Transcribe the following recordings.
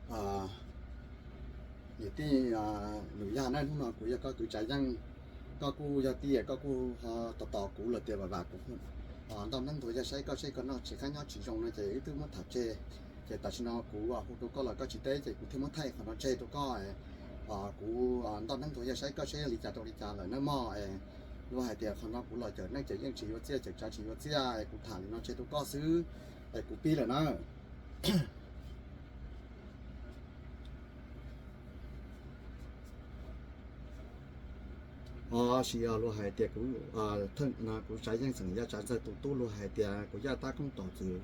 Niam tij Num Yaj na, hnub no kuv yog koj kwv Tsav Yeej, koj kuj yog tij, koj kuj ho tos tos kuv los tias vam vam kuv ntoj neeb nthuav yaj saib koj seb koj noj tsis qab nyob tsis zoo no ces wb twb muab tham tseg. Ces tam sim no kuv hu rau koj los koj tsis teb ces kuv thiaj muab thaij qhov no tseg rau koj. Kuv ntoj neeb nthuav yaj saib koj seb li cas rau li cas lawm nawb mog. Luag hais tias qhov no kuv los cawm neej ces yeej tsis yuav txiaj, cawm tsav tsis yuav txiaj, kuv tham li no tseg rau koj xwb es kuv pib lawm na. Tab sis luag hais tias kuv, kuv Tsav Yeej xeem Yaj Tsav Ntxawg tus tub luag hais tias kuv yaj tab koob tom txwm,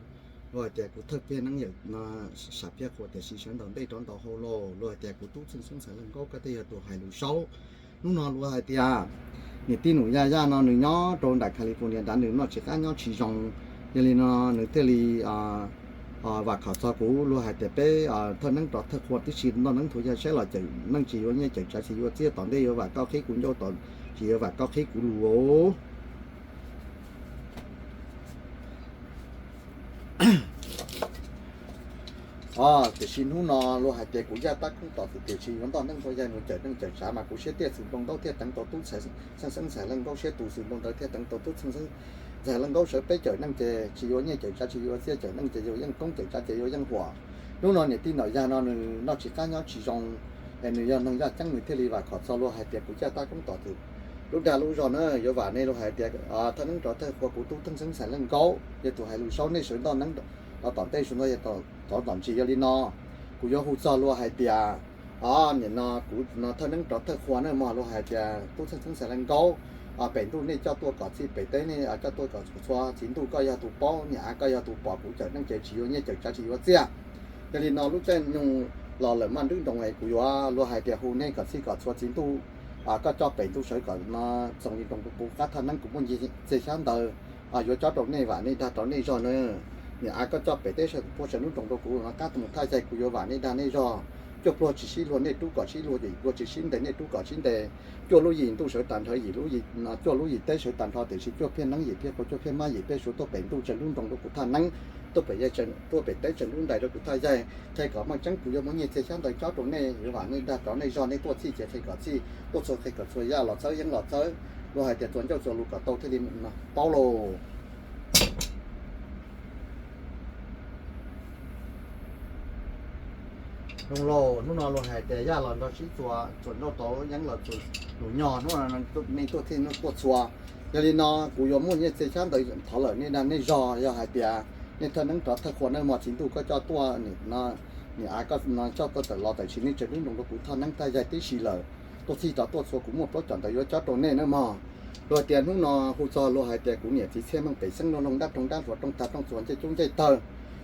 luag hais tias kuv thawj phiaj neeb yawm sam phiaj qhua tiam sis sawv ntaus ntej rov ntaus hauv lauj, luag hais tias kuv tub Txheej Xeeb Ntxhais Leej Nkaub koj thiaj yog tus hais lus saub. Hnub no luag hais tias niam tij Num Yaj Yaj no nws nyob rau nram California nrad, nws noj tsis qab nyob tsis zoo, yog li no nws thiaj li vam khom txog kuv, luag hais tias peb thawj neeb rov thawj qhua tib si ntoj neeb nthuav yaj saib los cawm neej tsis yuav nyiaj cawm tsav tsis yuav txiaj, tom ntej yuav vam koj qhib kuv ncauj, tsis yuav vam koj qhib kuv lus. Tiam sis hnub no luag hais tias kuv yaj tab koob tom txwm tiam sis yuav ntoj neeb nthuav yaj mus cawm neej cawm tsav mas kuv siab tiaj xwm nplooj ntaub thiaj teev tau tub Txheej Xeeb Ntxhais Leej Nkaub, siab tus xwm nplooj ntawd thiaj teev tau tub Txheej Xeeb Ntxhais Leej Nkaub sawv peb cawm neej ces tsis yuav nyiaj cawm tsav tsis yuav txiaj, cawm neej ces yuav yeej koob cawm tsav ces yuav yeej huam. Hnub no niam tij Num Yaj no nws noj tsis qab nyob tsis zoo, es nws yog neeg yaj ceeb nws thiaj li vam khom txog luag hais tias kuv yaj tab koob tom txwm lub dag lub zog na, yuav vam nej luag hais tias thawj neeb rov thawj qhua kuv tub Txheej Xeeb Ntxhais Leej Nkaub yog tus hais lus saub, nej sawv ntoj neeb los tom ntej sawv ntxov yog tom ntsis. Yog li no kuv yuav hu txog luag hais tias nim no kuv no thawj neeb rov thawj qhua na mog, luag hais tias tub Txheej Xeeb Ntxhais Leej Nkaub, pem ntuj nej coj tuaj kom txhij, pem teb nej coj tuaj kom txhua, txiv ntuj koj yog tus paub, niam av koj yog tus pom, kuv cawm neej ces tsis yuav nyiaj cawm tsav tsis yuav txiaj. Yog li no lub caij nyoog los lawm maj nrub nroos es kuv yuav luag hais tias hu nej kom txhij kom txhua, txiv ntuj koj coj pem ntuj sawv kom no txoos li nroos rau kuv qab thaj neeb, kuv muaj nyiaj txiag xyab ntawv yuav cob rau nej, vam nej dag rov nej zog na. Niam av koj coj pem teb sawv puag sawv nrub nroos rau kuv no, qab mus thaj yaig kuv yuav vam nej dag nej zog. Cuaj pluag tsis sib luag nej rub kom sib luag, yim pluag tsis sib ntes nej rub kom sib ntes. Cuaj lub yim ntuj sawv tag nrho, yim lub yim, cuaj lub yim teb sawv tag nrho, tiam sis cuaj phiaj neeb yim phiaj qhua, cuaj phiaj mab yim phiaj suav tuaj pem ntuj tsaws nrub nroos rau kuv thaj neeb, tuaj pem yaig, tuaj pem teb tsaws nrub ntais rau kuv thaj yaig, qhia kom meej tseeb kuv yuav muab nyiaj txiag xyab ntawv cob rau nej, yuav vam nej dag rov nej zog, nej tuaj txhij ces qhia kom txhij, tuaj txhua qhia kom txhua, yaj los txhawb yeeb los txhawb, luag hais tias txuas ncauj txuas lus kom tau thiaj li paub lauj. Zoo lauj, hnub no luag hais tias yaj los nrog sib txuas, txuas ncauj tau yeeb los txuas lus nyog, hnub no nej tuaj txhij nej tuaj txhua. Yog li no kuv yuav muaj nyiaj txiag xyab ntawv thov lawm nej dag nej zog, yog hais tias nej thawj neeb rov thawj qhua na mog, txiv ntuj koj coj tuaj, niam av koj coj tuaj tawm los tam sim nej tsaws nrub nroos rau kuv thaj neeb thaj yaig tib si lawm, tuaj txhij rov tuaj txhua, kuv muaj plaub cov ntawv yuav cob rau nej na mog. Luag tias hnub no hu txog luag hais tias kuv niam txiv txhiaj meej pem xeeb, luag loog dab roog dab hluas, rooj tag rooj txuas, ncej cub ncej tawg,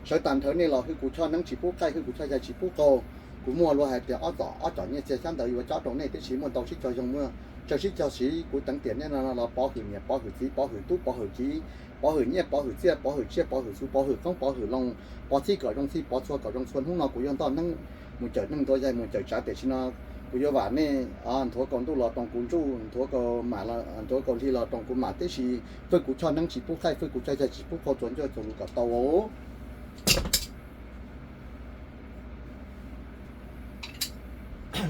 sawv tag nrho nej los hwj kuv choj neeb tsis pub qaij, hwj kuv choj yaig tsis pub qau. Kuv muaj luag hais tias ob tom ob cov nyiaj txiag xyab ntawv yuav cob rau nej tib si, muaj ntau sib cog zoo, muaj tsawg sib cog siv. Kuv teev tiam nej no los pov hwm niam pov hwm txiv, pov hwm tub pov hwm kiv, pov hwm nyiaj pov hwm txiaj, pov hwm tsiaj pov hwm txhu, pov hwm qoob pov hwm loo, pov txhij kom zoo txhij, pov txhua kom zoo txhua. Hnub no kuv yuav ntoj neeb mus cawm neej nthuav yaig mus cawm tsav, tiam sis no kuv yuav vam nej nthuav kaus ntuj los roos kuv ntsuj, nthuav kaus mam, nthuav kaus hli los roos kuv mam tib si, hwj kuv choj neeb tsis pub qaij, hwj kuv choj yaig tsis pub qau, txuas ncauj txuas lus kom tau.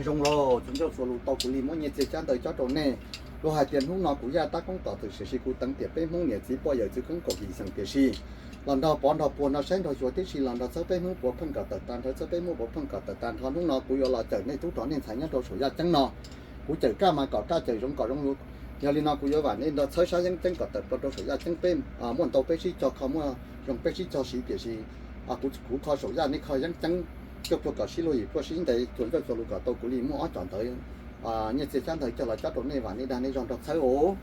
Zoo lauj, txuas ncauj txuas lus tau kuv li muab nyiaj txiag xyab ntawv cob rau nej. Luag hais tias hnub no kuv yaj tab koob tom txwm, tiam sis kuv teev tiam peb Hmoob niam txiv poj yawm txwv koob kaum yim xeem tiam sis los nrog pov nrog puag nrog saib nrog xyuas tib si, los nrog txhawb peb Hmoob puav pheej kom tawm tag nrho, txhawb peb Hmoob puav pheej kom tawm tag nrho. Hnub no kuv yuav los cawm nej tub rog nej ntxhais nyob rau saum yaj ceeb no. Kuv cawm kaj mas kom kaj, cawm zoov kom zoov. Yog li no kuv yuav vam nej nrog txhawb sab yeeb ceeb kom tawm plaws rau saum yaj ceeb, peb muaj ntau peb sib cog kho, muaj zoo peb sib cog siv, tiam sis kuv kho saum yaj, nej kho yeeb ceeb, cuaj pluag kom sib luag, yim pluag sib ntes, txuas ncauj txuas lus kom tau kuv li muaj ob cov ntawv nyiaj txiag xyab ntawv coj los cob rau nej, vam nej dag nej zog nrog txhawb os.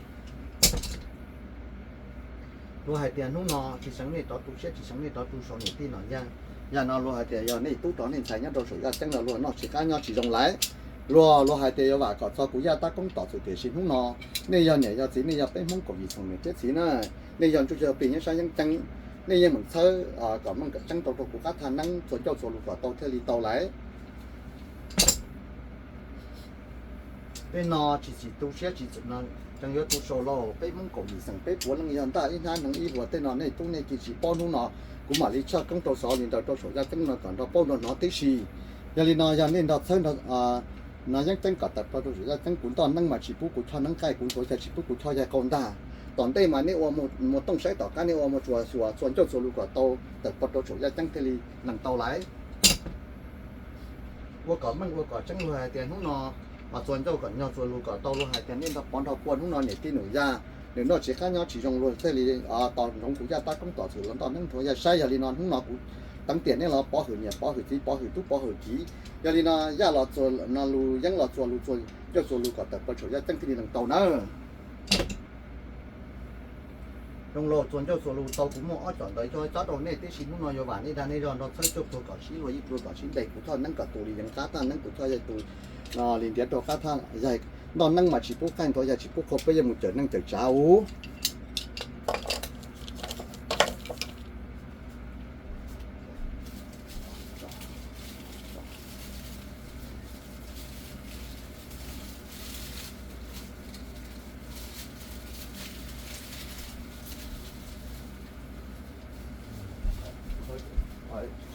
Luag hais tias hnub no tsis seev nej rov tu siab, tsis seev nej rov tu saud niam tij Num Yaj. Yam no luag hais tias yog nej tub rog nej ntxhais nyob rau saum yaj ceeb no luag noj tsis qab nyob tsis zoo lawm. Luag, luag hais tias yuav vam kom txog kuv yaj tab koob tom txwm, tiam sis hnub no nej yog niam yog txiv, nej yog peb Hmoob kaum yim xeem niam thiab txiv na, nej yog ntsuj yog plig nyob sab yeeb ceeb, nej yeej meem txhawb kom meej kom tseeb rau rau kuv qab thaj neeb, txuas ncauj txuas lus kom tau thiaj li tau lawm. Tej no tsis txim tu siab tsis txim no, tseem yuav tu saud lauj. Peb Hmoob kaum yim xeem peb puav leej yog ntaj ib hnab neeg ib vuas, tej no nej tub nej ki tsis paub, hnub no kuv mam li tshaj koob rau xov li ntawd rau saum yaj ceeb no kom nrog paub nrog hnov tib si. Yog li no yog nej nrog txhawb no yeeb ceeb kom tawm plaws rau saum yaj ceeb, kuv ntoj neeb mas tsis pub kuv choj neeb qaij, kuv nthuav yaj tsis pub kuv choj yaj qau ntag. Tom ntej mas nej ua mus tooj saib tom qab nej ua mus tsuas xyuas txuas ncauj txuas lus kom tau tawm plaws rau saum yaj ceeb thiaj li lees tau lawm. Ua kom meej ua kom tseeb, luag hais tias hnub no mas txuas ncauj kom nyog txuas lus kom tau, luag hais tias nej nrog pov nrog puag hnub no niam tij nus yaj nws noj tsis qab nyob tsis zoo, luag thiaj li tos ntsoov kuv yaj tab koob tom txwm los ntoj neeb nthuav yaj saib. Yog li no hnub no kuv teev tiam nej los pov hwm niam pov hwm txiv pov hwm tub pov hwm kiv. Yog li no yaj los txuas no lus yeeb los txuas lus txuas ncauj txuas lus kom tawm plaws saum yaj ceeb thiaj li lees tau nawb. Zoo los txuas ncauj txuas lus tau kuv muaj ob com ntawd coj rau nej tib si, hnub no yuav vam nej dag nej zog nrog txhawb cuaj pluag kom sib luag yim pluag kom sib ntes, kuv choj neeb kom tus li yees qab thaj neeb, kuv choj yaj tus li ntiav rau qab thaj yaj. Ntoj neeb mas tsis pub qaij nthuav yaj tsis pub qau, peb yuav mus cawm neej cawm tsav ub.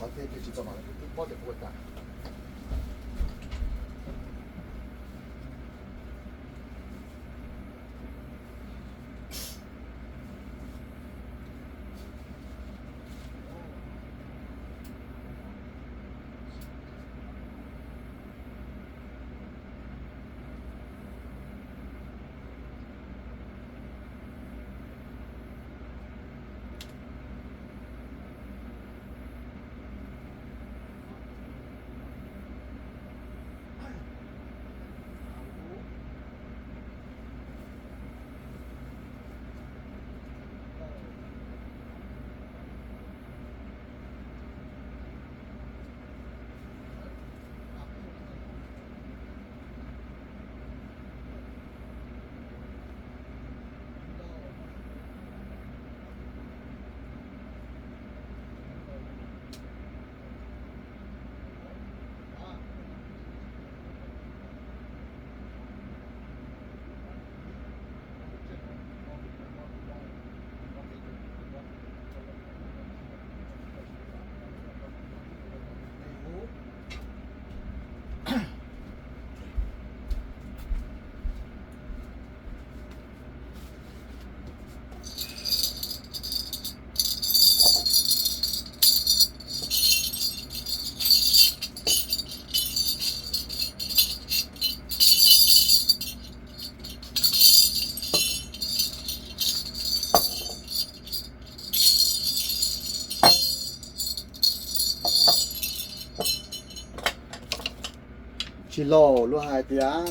Qhov tib tsis txog mas twb paub tias kuv ua cas. Tsis los luag hais tias,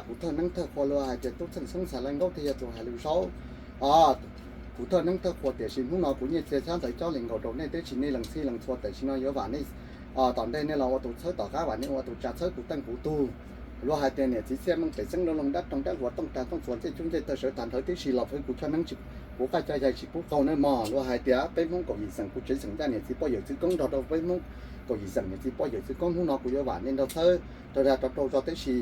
kuv thawj neeb thawj qhua luag hais tias tub txheej xeeb ntxhais leej nkaub thiaj yog tus hais lus saub. Kuv thawj neeb thawj qhua tiam sis hnub no kuv nyiaj txiag xyab ntawv cob li nkaus rau nej tib si, nej lees txhij lees txhua tam sim no yuav vam nej. Tom ntej nej los ua tus txhawb tom qab vam nej ua tus tsa txhawb kuv teej kuv tug. Luag hais tias niam txiv txiaj meej pem xeeb lub loog dab roog dab hluas tooj tag tooj txuas ncej cub ncej tawg sawv tag nrhawv tib si los fwv kuv choj neeb tsis, kuv qaj coj yaj tsis pub qau nawb mog. Luag hais tias peb Hmoob kaum yim xeem kuv tsev xeem ncaj niam txiv poj yawm txwv koob nrog rau peb Hmoob kaum yim xeem niam txiv poj yawm txwv koob, hnub no kuv yuav vam nej nrog txhawb rau dag rau rau zog tib si.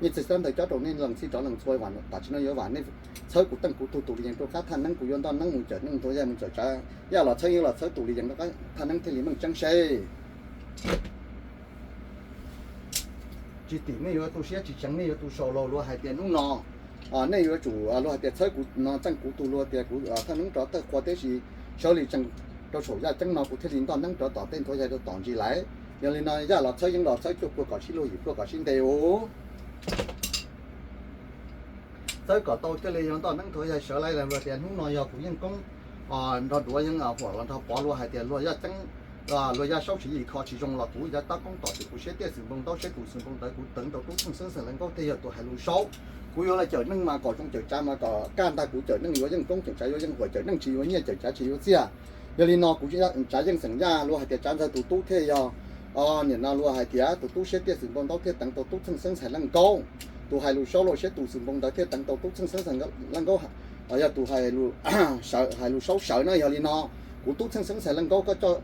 Nyiaj txiag xyab ntawv cob rau nej lees txhij rov lees txhua, tam sim no yuav vam nej txhawb kuv teej kuv tug tus li yees rau qab thaj neeb, kuv yuav ntoj neeb mus cawm neej nthuav yaj mus cawm tsav, yaj los txhawb yeeb los txhawb tus li yees rau qab thaj neeb thiaj li meej tseeb seb. Tsis tim nej yuav tu siab, tsis tseev nej yuav tu sau los luag hais tias hnub no nej yuav tsum luag hais tias txhawb kuv no txeej kuv tug, luag tias kuv thawj neeb rov thawj qhua tib si, sawv li tseem rau saum yaj ceeb no kuv thiaj li ntoj neeb rov tom tej nthuav yaj rau tom ntsis lawm. Yog li no yaj los txhawb yeeb los txhawb cuaj pluag kom sib luag yim pluag kom sib ntes ub. Txawb kom tau thiaj li yuav ntoj neeb nthuav yaj sawv lawm. Luag tias hnub no yog kuv yeej koob nrog duav yeej huam los nrog pov, luag hais tias luag yaj ceeb, luag yaj saub siv yim kho tsis zoo los kuv yuav tab koob tom txwm kuv siab tiaj xwm npoo ntaub siab tus xwm npoo ntawd kuv teev tau tub txheej xeeb ntxhais leej nkaub thiaj yog tus hais lus saub. Kuv yuav los cawm neej mas kom zoo cawm tsav mas kom kaj ntag, kuv cawm neej yuav yeej koob cawm tsav yuav yeej huam, cawm neej tsis yuav nyiaj cawm tsav tsis yuav txiaj. Yog li no kuv tsav yeej xeem yaj luag hais tias tsav ntxawg tus tub thiaj yog, nim no luag hais tias tus tub siab tiaj xwm npoo ntaub thiaj teev tau tub txheej xeeb ntxhais leej nkaub, tus hais lus saub luag siab tus xwm npoo ntawd thiaj teev tau tub txheej xeeb ntxhais leej nkaub, yog tus hais lus saub sawv na. Yog li no kuv tub txheej xeeb ntxhais leej nkaub koj coj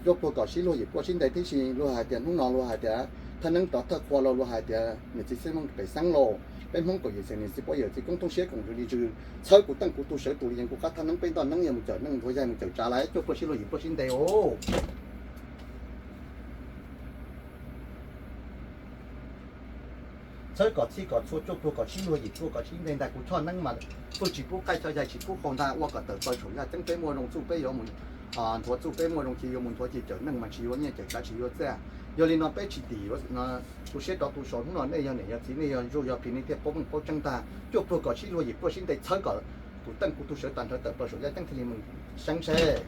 cuaj pluag kom sib luag yim pluag sib ntes tib si. Luag hais tias hnub no luag hais tias thawj neeb rov thawj qhua los luag hais tias niam txiv xeeb meej pem xeeb los peb Hmoob kaum yim xeem niam txiv poj yawm txwv koob tooj siab koom ntsws li ntsws, txhawb kuv teej kuv tug sawv tus li yees kuv qab thaj neeb peb ntoj neeb yuav mus cawm neej nthuav yaj mus cawm tsav lawm cuaj pluag sib luag yim pluag sib ntes os. Txhawb kom txhij kom txhua, cuaj pluag kom sib luag, yim pluag kom sib nte ntag. Kuv choj neeb mas pheej tsis pub qaij, choj yaig tsis pub qaug ntag. Ua kom tawm plaws saum yaj ceeb, peb muaj zoo txuj peb yuav mus nthuav txuj, peb muaj zoo ces yuav mus nthuav ces cawm neej mas tsis yuav nyiaj, cawm tsav tsis yuav txiaj. Yog li no peb tsis tim yuav tu siab rov tu saud. Hnub no nej yog niam yog txiv, nej yog ntsuj yog plig, nej thiaj paub meej paub tseeb ntag. Cuaj pluag kom sib luag, yim pluag sib nte, txhawb kom kuv Teej kuv tus sawv tag nrho tawm plaws saum yaj ceeb thiaj li meej seeb seb.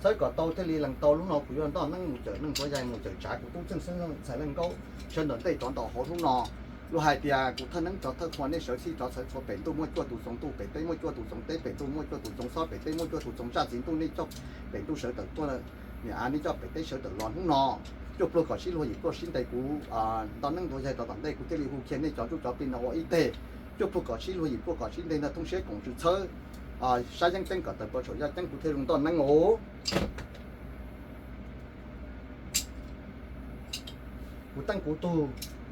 Txhawb kom tau thiaj li lees tau. Hnub no kuv yuav ntoj neeb mus cawm neej nthuav yaig, mus cawm tsav kuv tub Txheej Xeeb ntxhais leej nkaub sawv ntawm ntej rov ntaus hauv hnub no. Luag hais tias kuv thawj neeb rov thawj qhua, nej sawv txhij rov sawv txhua, pem ntuj muaj cuaj tus txoos ntuj, pem teb muaj cuaj tus txoos teb, pem ntuj muaj cuaj tus txoos xob, pem teb muaj cuaj tus txoos zaj, txiv ntuj nej coj pem ntuj sawv tawm tuaj, niam av nej coj pem teb sawv tawm los hnub no. Cuaj pluag kom sib luag, yim pluag sib nte, kuv ntoj neeb nthuav yaig rov tom ntej kuv thiaj li hu kiag nej cov ntsuj cov plig no ua ib teg. Cuaj pluag kom sib luag, yim pluag kom sib nte ntag, thooj siab koom tswv txhawb sab yeeb ceeb kom tawm plaws saum yaj ceeb kuv thiaj zoo ntoj neeb os. Kuv Teej kuv tug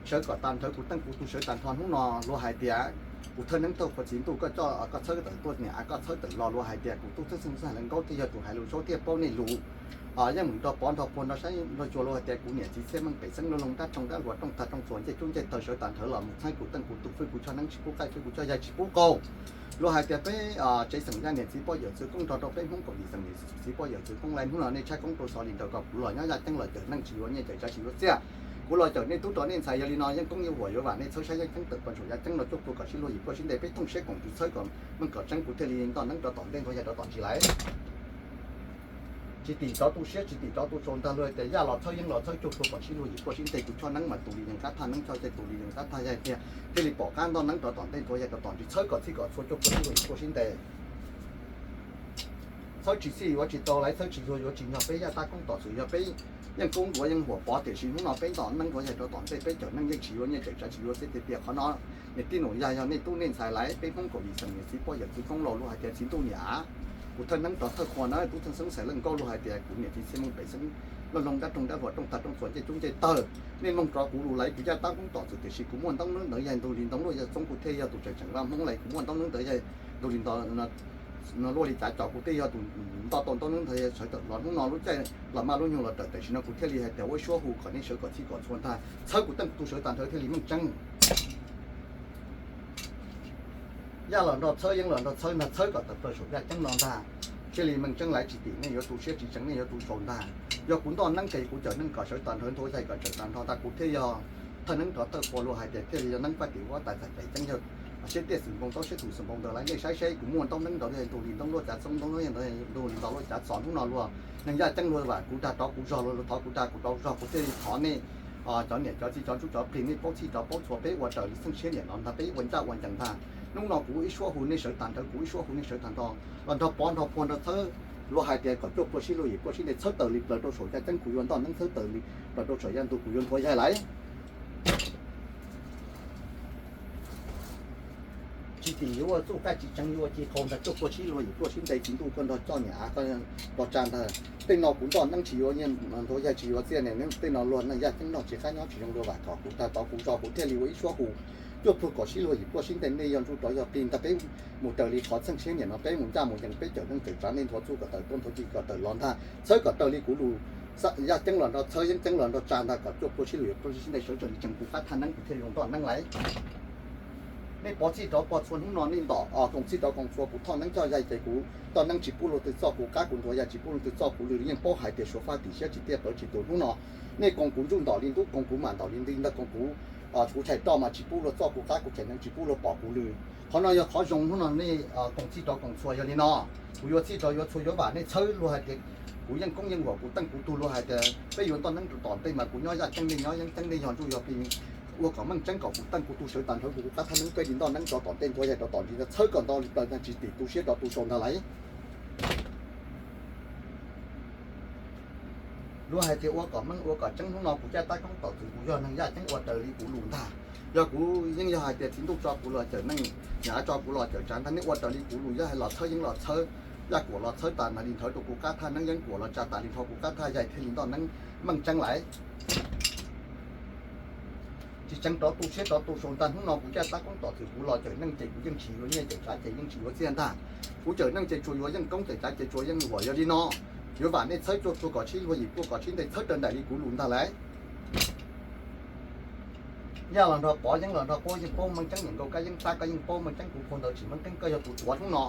sawv kom tag nrho, kuv Teej kuv tug sawv tag nrho hnub no luag hais tias kuv thawj neeb thawj qhua, txiv ntuj koj coj koj txhawb tawm tuaj, niam av koj txhawb tawm los, luag hais tias kuv tub Txheej Xeeb ntxhais leej nkaub thiaj yog tus hais lus saub thiaj paub nej lus. Yeej mus nrog pov nrog puag nrog saib nrog xyuas, luag hais tias kuv niam txiv txhiaj meej pem xeeb, luag loog dab roog dab luag rooj tag rooj txuas ncej cub ncej taw sawv tag nrho los mus txhawb kuv Teej kuv tug, pheej kuv choj neeb tsis pub qaij, pheej kuv choj yaig tsis pub qaug. Luag hais tias peb tsev xeem yaj niam txiv poj yawm txwv koob nrog rau peb Hmoob kaum yim xeem niam txiv poj yawm txwv koob, lais hnub no nej tshaib koob rau xov li ntawd kom kuv los nyob yaj ceeb los cawm neej tsis yuav nyiaj, cawm tsav tsis yuav txiaj. Kuv los cawm nej tub rov nej ntxhais, yog li no yeej koob yeej huam yuav vam nej txhawb sab yeeb ceeb tawm plaws saum yaj ceeb no, cuaj pluag kom sib luag, yim pluag sib nte, peb thooj siab koom tswv txhawb kom meej kom tseeb, kuv thiaj li ntoj neeb rov tom ntej nthuav yaig rov tom ntsis lais. Tsis tim rov tu siab, tsis tim rov tu saud ntag, luag tias yaj los txhawb yeeb los txhawb, cuaj pluag kom sib luag, yim pluag sib nte, kuv choj neeb mas tus li yees qab thaj neeb, choj yaig tus li yees qab thaj yaig tiag, thiaj li pom qab ntoj neeb rov tom ntej nthuav yaig rov tom ntsis, txhawb kom txhij kom txhua, cuaj pluag sib luag, yim pluag sib nte. Txhawb tsis txhij yuav tsis tau lais, txhawb tsis luag yuav tsis nyog, peb yaj tab koob tom txwm yog peb yeej koob ntuav yeej huam pov, tiam sis hnub no peb ntoj neeb nthuav yaig rov tom ntej, peb cawm neej yeej tsis yuav nyiaj, cawm tsav tsis yuav txiaj tiag tiag. Qhov no niam tij nus yag yog nej tub nej ntxhais lais, peb Hmoob kaum yim xeem niam txiv poj yawm txwv koob los, luag hais tias txiv ntuj niam av, kuv thawj neeb rov thawj qhua na, tub Txheej Xeeb ntxhais leej nkaub, luag hais tias kuv niam txiv txhiaj meej pem xeeb, luag loog dab roog dab luag rooj tag rooj txuas ncej cub ncej taw. Nej mloog rov kuv lus lais, kuv yaj tab koob tom txwm, tiam sis kuv muaj ntoob neeb ntawd yaig ntug li ntoo luaj yaig txoob, kuv thiaj yog tus tseem tseem vaj Hmoob lais, kuv muaj ntoob neeb ntawd yaig ntug li ntoo luaj li cav cos, kuv thiaj yog tus nto tau ntoob neeb ntawd yaig sawv tawm los. Hnub no lub caij los maj lub nyoog los raws, tam sim no kuv thiaj li hais tias ua ib suab hu kom nej sawv kom txhij kom txhua ntag, txhawb kuv Teej tus sawv tag nrho thiaj li meej tseeb. Yaj los nrog txhawb, yeeb los nrog txhawb ntag, txhawb kom tawm plaws saum yaj ceeb no ntag, thiaj li meej tseeb lais. Tsis tim nej yuav tu siab, tsis tseeb nej yuav tu saud ntag. Yog kuv ntoj neeb ces kuv cawm neej kom sawv tag nrho, nthuav yaig kom cawm tag nrho ntag, kuv thiaj yog thawj neeb rov thawj qhua, luag hais tias thiaj li yog neeb faj tim huab tais txais pem ceeb, yog siab tiaj xwm npoo taub siab tus xwm npoo ntawd lais. Nej saib seb kuv muaj ntoob neeb ntawd yaig ntug li ntoo luaj cav txoob, ntoob neeb ntawd yaig ntug li ntoo luaj cav txos. Hnub no luag neeg yaj ceeb luag vam kuv dag rov kuv zog, luag thov kuv dag kuv rov zog, kuv thiaj li thov nej cov niam cov txiv cov ntsuj cov plig, nej paub txhij rov paub txhua, peb ua raws li txheej siab niam no ntag, peb ua ncaj ua ncees ntag. Hnub no kuv ib suab hu nej sawv tag nrho, kuv ib suab hu nej sawv tag nrho, los nrog pov nrog puag nrog txhawb. Luag hais tias kom cuaj pluag sib luag, yim pluag sib nte, txhawb tawm li plaws rau saum yaj ceeb, kuv yuav ntoj neeb txhawb tawm li plaws rau saum yaj ntug, kuv yuav nthuav yaig lais. Tsis tim yuav ua txuj qaij, tsis tseeb yuav ua ci qau ntag, cuaj pluag sib luag, yim pluag sib nte, txiv ntuj koj nrog coj niam av koj nrog tsa ntag. Tej no kuv ntoj neeb tsis yuav nyiaj, nthuav yaig tsis yuav txiaj ne, tej no luag neeg yaj ceeb noj tsis qab nyob tsis zoo, luag vam khom kuv dag tov kuv zog, kuv thiaj li ua ib suab hu. Cuaj pluag kom sib luag, yim pluag sib nte, nej yog ntsuj rov yog plig ntag, peb mus raws li qhov txheej siab niam no, peb mus ncaj mus ncees, peb cawm neej cawm tsav, nej nthuav txuj kom tawm tuaj, nthuav ci kom tawm los ntag, txhawb kom raws li kuv lus. Yaj ceeb los nrog txhawb, yeeb ceeb los nrog tsa ntag, kom cuaj pluag sib luag, yim pluag sib nte, sawv raws li tseem kuv qab thaj neeb, kuv thiaj li zoo ntoj neeb lais. Nej pov txhij rov pov txhua, hnub no nej ntoj koom txhij rov koom txhua, kuv thoj neeb coj yaig ces kuv toj neeb tsis pub luag twg txoj kuv qab, kuv nthuav yaig tsis pub luag twg txoj kuv lw, yeej paub hais tias suav faj tim siab tsis tiaj plawv tsis tus. Hnub no nej koom kuv ntsuj ntom li ntub, koom kuv mam ntom li nti ntag, koom kuv, kuv tshais roj mas tsis pub luag txoj kuv qab, kuv tshais neeb tsis pub luag pom kuv lw. Qhov no yog qhov zoo. Hnub no nej koom txhij rov koom txhua yog li no, kuv yuav txhij rov yuav txhua, yuav vam nej txhawb. Luag hais tias kuv yeej koob yeej huam kuv teej kuv tug, luag hais tias peb yuav ntoj neeb rau tom ntej mas kuv nyob yaj ceeb, nej nyob yeeb ceeb, nej yog ntsuj yog plig, ua kom meej tseeb kom kuv teej kuv tug sawv tag nrho, kuv qab thaj neeb peb li ntoj neeb rov tom ntej, nthuav yaig rov tom ntsis ntag, txhawb kom nto li plaws ntag, tsis tim tu siab rov tu saud ntag lais. Luag hais tias ua kom meej ua kom tseeb, hnub no kuv caj tab koob tom txwm, kuv yog neeg yaj ceeb, ua raws li kuv lus ntag. Yog kuv yeej yog hais tias txiv ntuj tso kuv los cawm neej, niam av tso kuv los cawm tsav ntag, nej ua raws li kuv lus, yog hais los txhawb yeeb los txhawb, yaj kuam los txhawb tas nrho li ntawd rau kuv qab thaj neeb, yeeb kuam los tsa tas li nrho kuv qab thaj yaig thiaj li ntoj neeb meej tseeb lais. Tsis tseev rov tu siab rov tu saud ntag, hnub no kuv caj tab koob tom txwm, kuv los cawm neej ces kuv yeej tsis yuav nyiaj, cawm tsav ces yeej tsis yuav txiaj ntag. Kuv cawm neej ces tsuas yuav yeej koob, cawm tsav ces tsuas yeej huam. Yog li no yuav vam nej txhawb cuaj pluag kom sib luag, yim pluag kom sib nte, txhawb raws nraim li kuv lus ntag lais. Yaj los nrog Pov, Yeeb los nrog Qaub, yeej paub Meej Tseeb niam nkauj kab yeeb tab, koj yeej paub Meej Tseeb kuv phau ntawv tsis Meej Tseeb, koj yog tus tuav hnub no.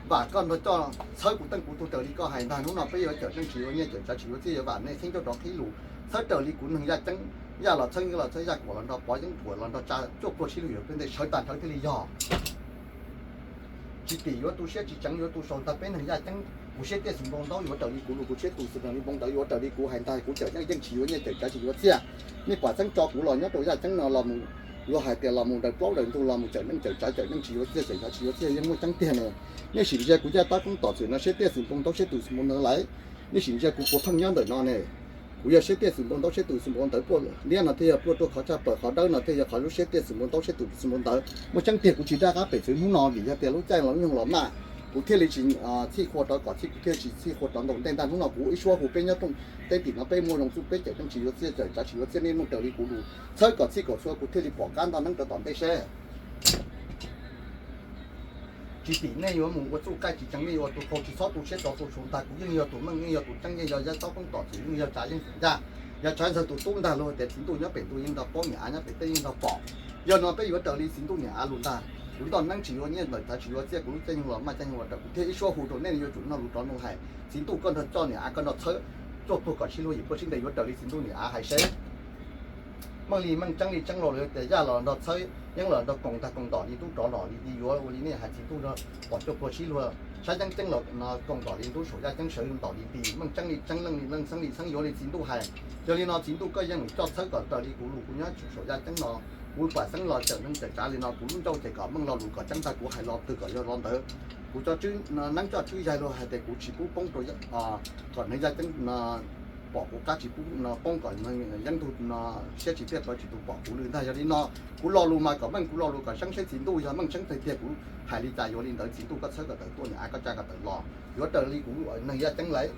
Vam koj nrog coj txhawb kuv teej kuv tug raws li koj hais ntag. Hnub no peb yuav cawm neej tsis yuav nyiaj, cawm tsav tsis yuav txiaj, yuav vam nej sib ncauj rov qhib lus txhawb raws li kuv neeg Yaj Tseeb. Yaj los txhawb, Yeeb los txhawb, Yaj Kuam los nrog Pov, Yeeb Kuam los nrog tsa, cuaj plhuav sib luag yuav peb ntej sawv tag nrho thiaj li yog. Tsis tim yuav tu siab tsis tseev yuav tu saum ntag, peb neeg Yaj Tseeb, kuv siab tiaj xwm npoo ntaub yuav raws li kuv lus, kuv siab tus xwm raws li npoo ntawv yuav raws li kuv hais ntag. Kuv cawm neej yeej tsis yuav nyiaj, cawm tsav tsis yuav txiaj. Nej pom txeeb tso kuv los nyob rau Yaj Tseeb no los mus, yuav hais tias los mus daws plaub daws ntug los mus cawm neej cawm tsav, cawm neej tsis yuav txiaj, cawm tsav tsis yuav txiaj, yeej muaj tseeb tiag ne. Nej sim ntsia kuv Yaj Tab Koob Tom Txwm no siab tiaj xwm npoo ntaub, siab tus xwm npoo ntawv lawm. Nej sim ntsia kuv puav pheej nyob ntawm no ne. Kuv yog siab tiaj xwm npoo ntaub, siab tus xwm npoo ntawv, pluaj liab no thiaj yog pluaj ruaj khov tshaj plaws, qhov dawb no thiaj yog qhov lub siab tiaj xwm npoo ntaub, siab tus xwm npoo ntawv. Muaj tseeb tiag, kuv tsis daj qab pem txwv hnub no vim yog tias lub caij los nyoog los maj, kuv thiaj li tsis txhij qhua rov kom txhij, kuv thiaj tsis txhij qhua rov ntaus ntej ntag. Hnub no kuv ib suab hu peb nyob rooj teb tim no peb muaj zoo txuj, peb cawm neej tsis yuav txhiaj, cawm tsav tsis yuav txhiaj, nej mloog raws li kuv lus txhawb kom txhij kom txhua, kuv thiaj li pom qab nto neeb rov tom ntej seb. Tsis tim nej yuav mus ua txuj qaij tsis tseev, nej yuav ua tus qau tsis txhob tu siab rov tu saum ntag. Kuv yeej yog tus meej, yeej yog tus tseeb, yeej yog Yaj Tab Koob Tom Txwm, yeej yog tsa yeej tus ncaj, yog Tshav Ntxawg tus tub ntag. Luag tias txiv ntuj nyob pem ntuj yeej nrog paub, niam av nyob pem teb yeej nrog pom. Yog no peb yuav raws li txiv ntuj niam av lus ntag. Kuv nto neeb tsis yuav nyiaj, cawm tsav tsis yuav txiaj, kuv lub caij nyoog los maj, caij nyoog los raws, kuv thiaj ib suab hu rau nej yuav tsum noj lus rov nug hais. Txiv ntuj koj nrog coj niam av koj nrog txhawb, cuaj plhuav kom sib luag yim pluaj sib ntev yuav raws li txiv ntuj niam av hais seb. Meej li meej, tseeb li tseeb los lawm tias Yaj los nrog txhawb, Yeeb los nrog koom ntag, koom ntom li ntub rov ntom li nti, yuav ua li nej hais, txiv ntuj nrog pom cuaj plhuav sib luag, sab Yeeb tseeb los no koom ntom li ntub saum Yaj tseeb sawv ntom li nti. Meej tseeb li tseeb, leej li leej, xeeb li xeeb, yuav li txiv ntuj hais. Yog li no txiv ntuj koj yeej coj txhawb kom raws li kuv lus, kuv nyob saum Yaj tseeb no, kuv pam xeeb los cawm neej cawm tsav li no, kuv lub ncauj ces kom meej lo lus kom tseeb ntag, kuv hais lo twg kom yog lo ntawd. Kuv cov neeb coj tswb yaig luag hais tias kuv tsis pub poob rau, kom neeg Yaj tseeb pom kuv qab, tsis pub poob kom Yeeb ntug siab tsis tiaj plawv tsis tus pom kuv lwm ntag. Yog li no kuv lo lus mas kom meej, kuv lo lus kom tseeb seb txiv ntuj yog meej tseeb tiag tiag, kuv hais li cas yuav li ntawd. Txiv ntuj koj txhawb kom tawm tuaj, niam av koj tsa kom tawm los, yuav raws li kuv neeg Yaj tseeb lawm.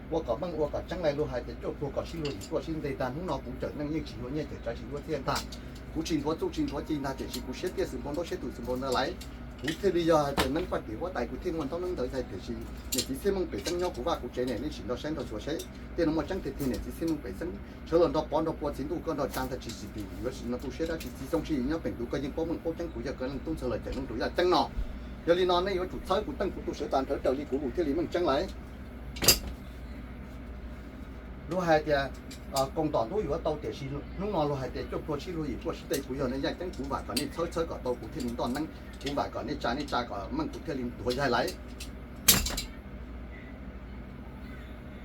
Ua kom meej ua kom tseeb, laig luag hais tias cuaj plhuav kom sib luag yim pluaj sib ntev ntag. Hnub no kuv cawm neej yeej tsis yuav nyiaj, cawm tsav tsis yuav txiaj ntag. Kuv tsis nthuav txuj tsis nthuav ci ntag, tiam sis kuv siab tiaj xwm npau ntaub, siab tus xwm npau ntawv lawm. Kuv thiaj li yog hais tias neeb paj tim huab tais, kuv thiaj muaj ntaub neeb ntawv ntxhais, tiam sis niam txiv Txhiaj Meej pem xeeb nyob kuv vaj kuv tsev ne, nej sim nrog saib nrog xyuas seb tej no muaj tseeb tiag tiag. Niam txiv Txhiaj Meej pem xeeb sawv los nrog Pov nrog Pua, txiv ntuj koj nrog tsa ntag, tsis sim tim yuav sim no tu siab dab tsi. Txiv Xyooj Sij nyob pem ntug, koj yeej paub meej paub tseeb, kuv yog koj leej tub ntxhais los cawm neej rau Yaj tseeb no. Yog li no nej yuav tsum txhawb kuv teej kuv tug sawv tag nrho raws li kuv lus thiaj li meej tseeb lawm. Luag hais tias koom tom ntub yuav tau, tiam sis hnub no luag hais tias cuaj plhuav sib luag yim pluaj sib ntev, kuv yog nej Yaj tseeb, kuv vam kom nej txhawb txhawb kom tau, kuv thiaj li ntoj neeb, kuv vam kom nej tsa, nej tsa kom meej, kuv thiaj li nthuav yaig lawm.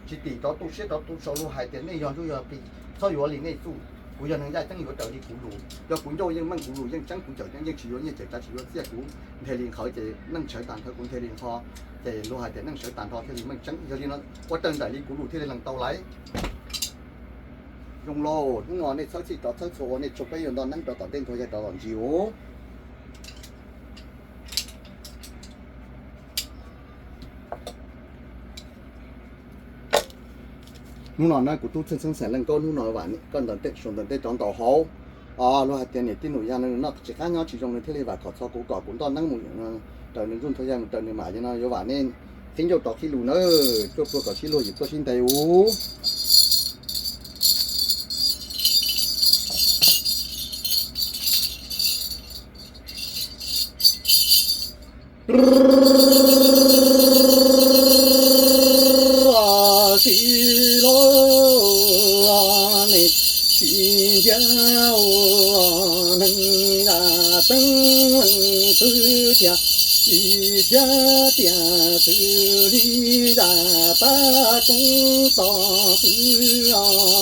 Tsis tim rov tu siab rov tu saud, luag hais tias nej yog ntsuj yog plig, txhob yuav li nej txuj. Kuv yog neeg Yaj tseeb yuav raws li kuv lus, yog kuv ncauj yeej meej, kuv lus yeej tseeb, kuv cawm yeej tsis yuav nyiaj, cawm tsav tsis yuav txiaj, kuv nthe li nqhawv ces neej sawv tag nrho, kuv nthe li nqho ces luag hais tias neej sawv tag nrho thiaj li meej tseeb. Yog li no ua raws nraim li kuv lus thiaj li lees tau lawm. Zoo lauj, hnub no nej txhawb txhij rov txhawb txhua ua, nej tsuag peb yuav nto neeb rov tom ntej, nthuav yaig rov tom ntsis os. Hnub no na kuv tub Txheej Xeeb Xeem Leej Nkaub, hnub no vam koj ntawm tej saum ntawm tej rov ntaus hauv. Luag hais tias niam tij nus yag nws noj tsis qab nyob tsis zoo, nws thiaj li vam khom txog kuv kom kuv ntoj neeb mus raws nws ntsuj, nthuav yaig mus raws nws mam. Yog no yuav vam nej qhib ncauj rov qhib lus nawb, cuaj plhuav kom sib luag yim pluaj sib ntev os. Sib luag ne, sib ntiag ua neeg zaj tseeb leej twg thiaj li thiab tias xws li zaj tab koob tom twg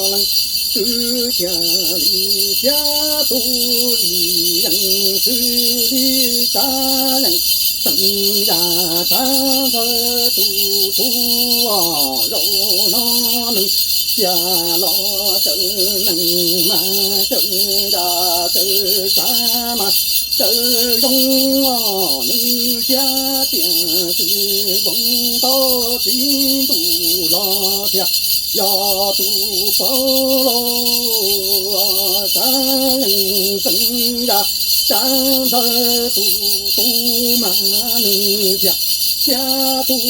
leej twg thiaj li thiab tus li yeej xws li tsa yeej xeem zaj tsa ntxawg tus tub zaum no nws tiag los tawm neeg mas tawm zaj tawm tsa mas tawm zoo os, nws thiab tias xwm npoo ntaub txiv ntuj los thiaj yog tus paub los tsa yeej xeem zaj tsa ntxawg tus tub mas nws thiaj thiab tus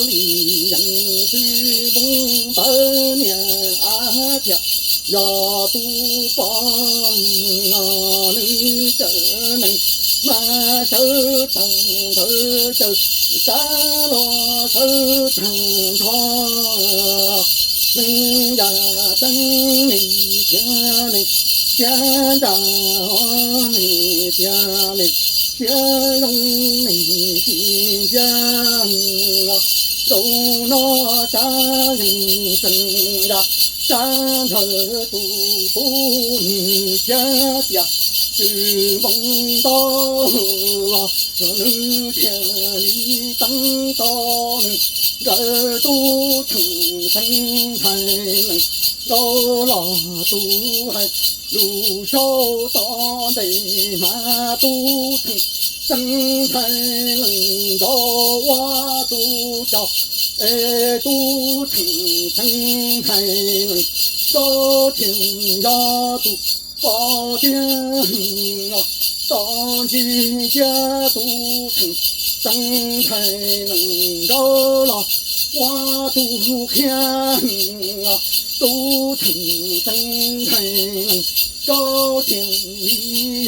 li yeej xwm npoo ntaub niam av thiaj Yog tus poj nws cawm neeg mas sawv tag ntawd cawm tsav los sawv tag nrho. Neeg yam tseeb neeg thiab neeg thiab ntsa, neeg thiab neeg thiab zoo neeg tsis ntsia. Zaum no tsav yeej tseem yam tsav ntawm tus tub nws thiab tias tsis npoo ntau los nws thiaj li teeb tau nws. Nkawd tub theej txheeb ntxhais leej nkauj los tus hais lus sau tom ntej mas tub theej txheeb ntxhais leej nkauj ua tus coj es tub theej txheeb ntxhais leej nkauj thiaj yog tus poj tiag os. Tom ntsis thiab tub theej txheeb ntxhais leej nkauj los ua tus qhia os. Tub theej txheeb ntxhais leej nkauj thiaj li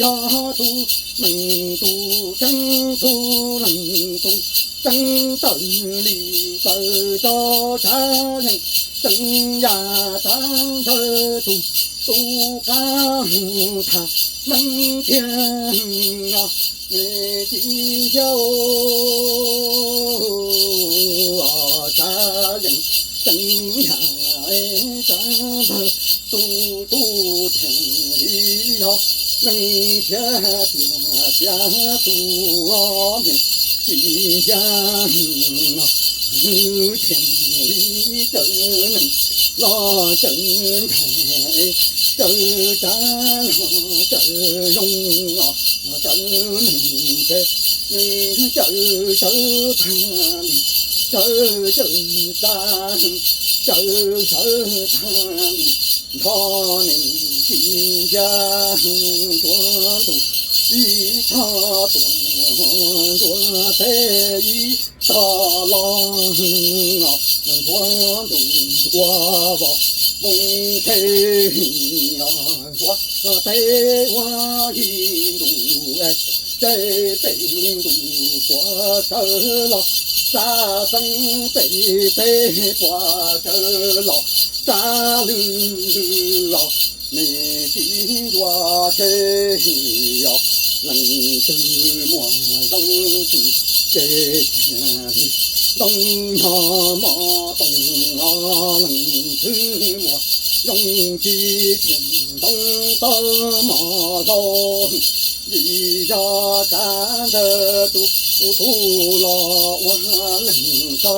yog tus neeg tus tseeb tus leej tus tseeb tawm li tawm rau tsav yeej tseem yam tsav ntawm tus tub qab mus tham meej tiag os. Tsis ntsia tsav yeej tseem yam tsav ntawm tus tub thiaj li yog neeg thiab tias tias tus neeg tsis ntsia nws thiaj li cawm neeg los cawm ntxhais, cawm tsav los cawm zoo, cawm neeg thiab cawm sawv tag li, cawm cawm tsav, cawm sawv tag li. Nrho neeg tsis ntsia, ntsuav ntuj ib tog tuaj, ntsuav teb ib tog los, ntsuav ntuj ua voj voog teb, ntsuav teb ua li ntuj, teb pem ntuj puas sawv los xa xeeb, pem teb puas sawv los xa lwj los, nej tsis ntsuas tseg os. Leej twg muaj zoo tsuj ces thiaj li ntoo nyob mov toom os. Leej twg muaj zoo tsis thiaj ntoo tau mov hlau. Vim yog tsav ntawm tus tub los ua neeg tso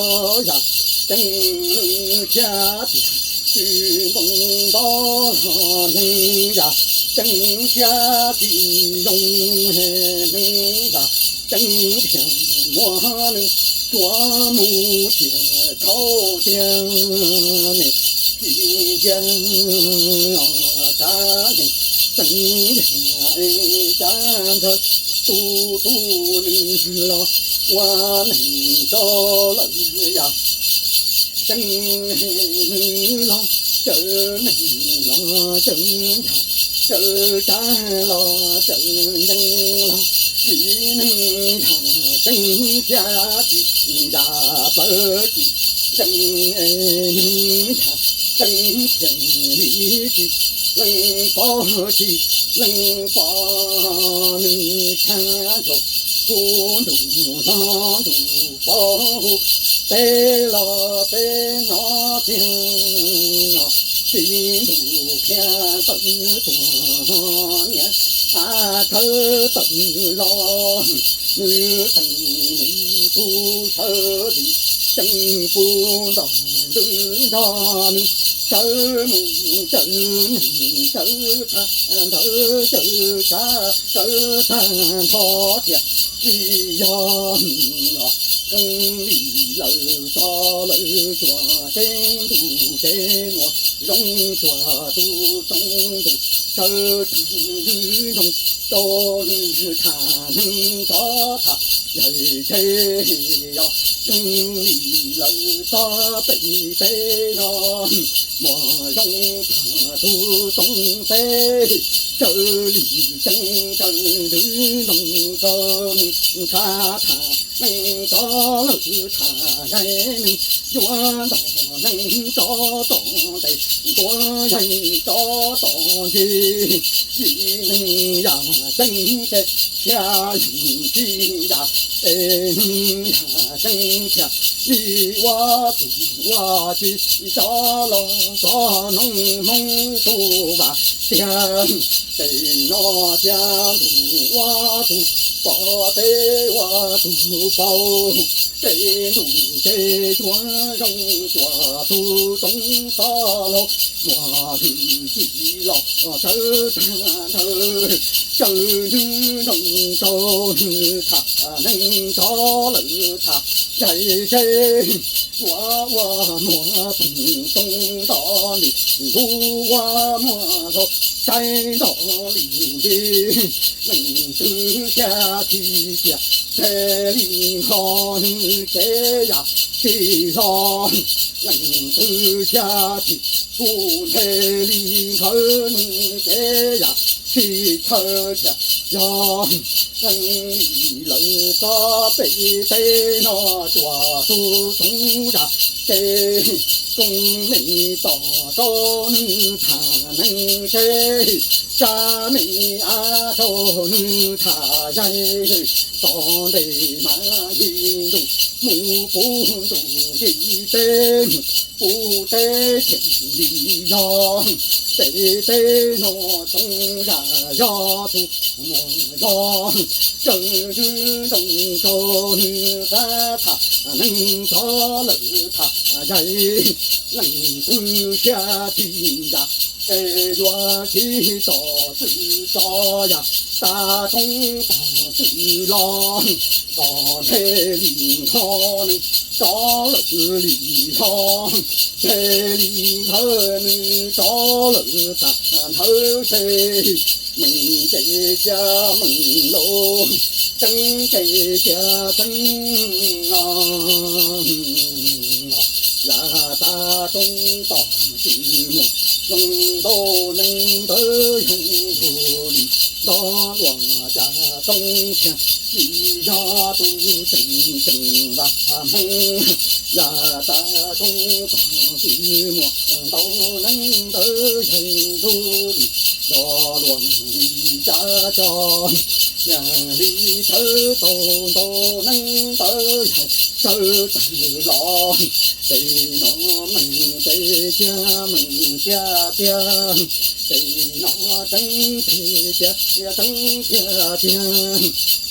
yam tseeb, nws thiaj tias tsis npoo ntau los neeg yam tseeb thiab tsis zoo, neeg yam tseeb thiaj muab nws tsuav mus tiag thaum tiag. Nej tsis ntsia tsav yeej tseeb yam tsav ntawm tus tub nws los ua neeg tso lawm yam tseeb, nws los cawm neeg los cawm ntxhais, cawm tsav los cawm ntxhais los, vim neeg yam tseeb thiab tsis yam plawv tsis ntseeg, neeg yam tseeb thiaj li tsis leej pov tsis leej pov, nws tshab nrho kuv ntuj hlob ntuj pov hu teb los teb no tiag os. Tib ntus khiav tawm tuaj niam a khawb tawm los, nws teem nws tub sawv li tseem pub nto ntws nrog nws sawv mus cawm neeg cawm tsav ntawd cawm tsav cawm tag nrho thiab. Vim yog zoo li lawv tso lawv tsuas teb ntuj teb muaj zoo tsuas tus tsoom ntuj sawv tag nrho rau tham neeg tso tham yawg tsheb yog zoo li lawv tso pem teb no muaj zoo tag tus toov teb, raws li ceeb raws ntws ntoos rau nws txhab tham neej tso lawm tham yaig neeg, yuav nrog neeg tso tom ntej, ntuav yaig tso tom ntej, vim neeg yaj ceeb ces thiaj yeej tsis yam, es neeg yaj ceeb thiaj li ua tus ua ci tso los tso noog Hmoob tus vam tiag. Ces no cia ntuj ua tus pom, teb ua tus pom, ces ntuj ces yuav zoo cuag tus toov tod los, muaj hwj chim los sawv tag nrho, raws ntws ntoos rau nws tham neej tso lawm tham yaig zeb, yuav ua muag toog toog nto li ntuj ua muag hlau, saib nto li nti, leej twg xya tsis cia, ntshe li nqho nws ces yam tsis hlo, leej twg xya tsis pum, ntshe li nqhawv nws ces yam tsis chaw cia. Yog leej li lawv txoj pem teb no cuag tus toov zam ces koob meej tos rau nws tham neej seb, tsa meej av rau nws tham yaig, tom ntej mas yim ntuj mus puv ntuj, yim teb mus puv teb, thiaj li yog pem teb no toov zam yog tus muag zog, raws ntws ntoos rau nws txhab tham neej tso lawm tham yaig, leej twg xya tsis yam, es yuav tsis tos txwm tso yam, tag roob tog txwm los, tog ntshe li nqho nws tso lawm li hlo, ntshe li nqhawv nws tso lawm tag nrho, ntshe meej ces cia meej lauj, ceeb ces cia ceeb no. Yam tag roob tog txwm muag, zoo ntau neeg ntawd yeej ntug li nto luam, cas txoov thiaj li yog tus tseem tseem vam hmoov. Yam tag roob tog txwm muag, ntau neeg ntawd yeej ntug li nto luam, li cas cov yam li thawb tau ntau neeg ntawd yeej sawv tawg los. Ces no meej ces cia meej tiag tiag, ces no tseeb ces cia tseeb tiag tiag,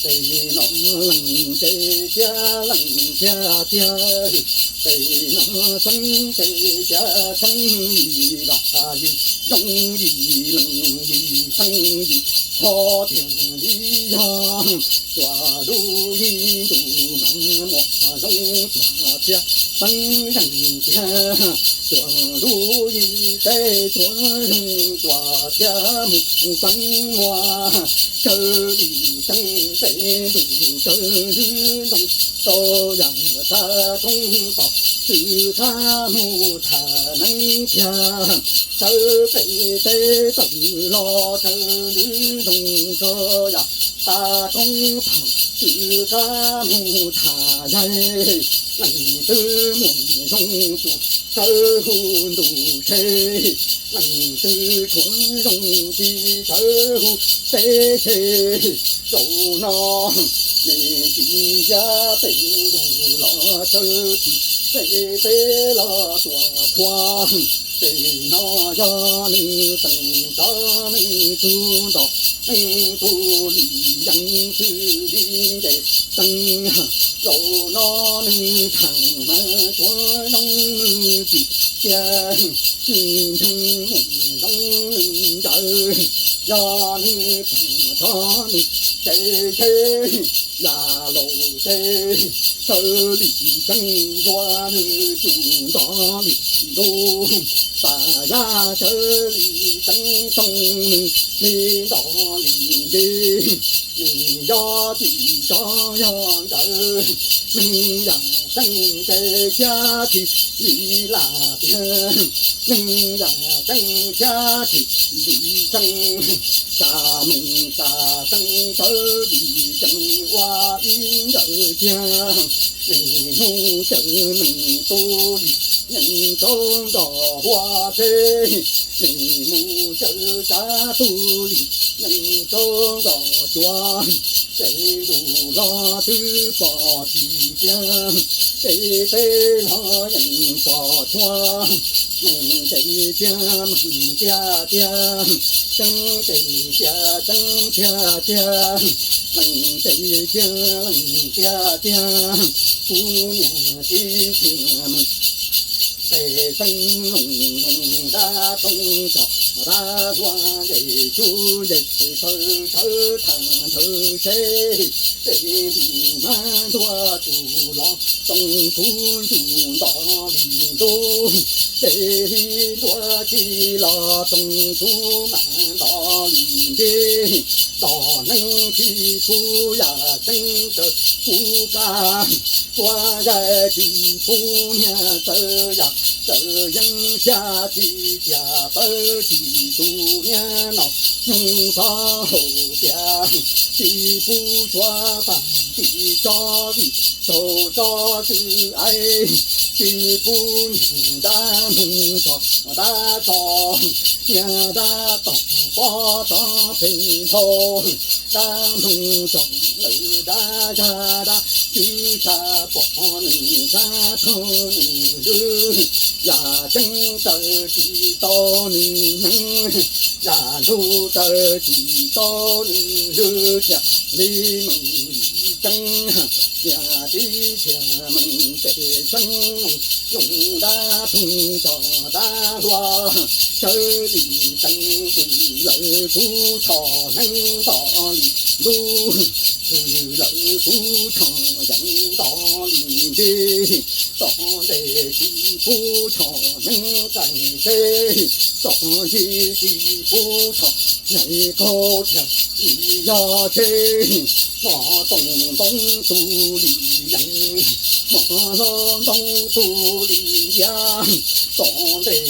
ces no leej ces cia leej tiag tiag, ces no txheeb ces cia txheeb, yim vam yim zoo, yim leej yim xeeb, yim qho thiaj li yog, cuag lub yim ntuj mas muaj zoo cuag thiab, peeb zeej tiag, cuag lub yim teb cuag zoo cuag thiab, mus peeb muag raws li ceeb pem ntuj raws ntws ntoos rau yam tag roob tog txwm txhab mus tham neeb thiab, raws pem teb tawm los raws ntws ntoos rau yam tag roob tog txwm txhab mus tham yaig, leej twg muaj zoo tus sawv hu ntuj tsheb, leej twg tshuav zoo tsis sawv hu teb se. Zaum no nej tsis yog pem ntuj los sawv tsis, pem teb los tuaj thuav, ces no yog nws teem tso nws tug nto, nws tug li yeeb xws li nce teeb. Zaum no nws tham mas tsuav zoo nws tsis cia, nws ntseeg mus zoo nws ncaws, yog nws pom tso nws ces ces yam laus ces sawv li ceeb ntsuab nws tsuj nto li ntuj, pas yaj sawv li ceeb toog nws li nto li nti. Nws yog tsis tso yog ncaws, nws yam ceeb ces cia tsis li lam tiag, neeg yam ceeb thiab tsis ntim tseeb, tsa meej tsa tseeb tawv li tseeb ua ib ntsawj ciag, neeg mus cawm neeg tu li yeej tsaub nrog hua tsheb, neeg mus cawm tsav tu li yeej tsaub nrog cua, ces ntuj los twb pom tsis tiag, ces teb los yeej pom tshuav, meej ces tiag meej tiag tiag, tseeb ces tiag tseeb tiag tiag, leej ces tiag leej tiag tiag, kuv niam txiv txhia meej pej xeem looj looj dab roob tog dab hluas nce cub nce sawv sawv thaj ntshaw seb, peb ntuj mas ntuag tsuj los toom kuv ntuj nto li ntuj, peb li ntuag ci los toom kuv mas nto li nti, tom neeg tsis pub yam ceeb raws kuv kab, tsuas yaij tsis pub niag txawj yam txawj yeeb xyab tsis tiag pawv tsis tu niag no, nyoog txhob haum tias tsis pub tshuav pam tsis tso vij tsaug tso xwm aim, tsis pub niag dab hmoov tso dab tso, niag dab tom pob tov pheej nphau, dab hmoov tso lawm dab zag dab cwj tsa pom nws sab thooj nws lwj, yam ceeb raws tsis tau nws neeb, yam ntug raws tsis tau nws lwj, thiaj li meej li ceeb, thiaj tib thiaj meej pej xeem looj dab thooj tog dab hluas, sawv li ceeb txwm lawm kuv tsho neeb nto li ntuj, txwm lawm kuv tsho yeeb nto li nti, tom ntej tsis pub tsho neeb qaij seb, tom ntej tsis pub tsho nai kaug thiaj li yog tsheb, mos toom ntoo tu li yeeb, mos hlob ntoo tu li ntiab, tom ntej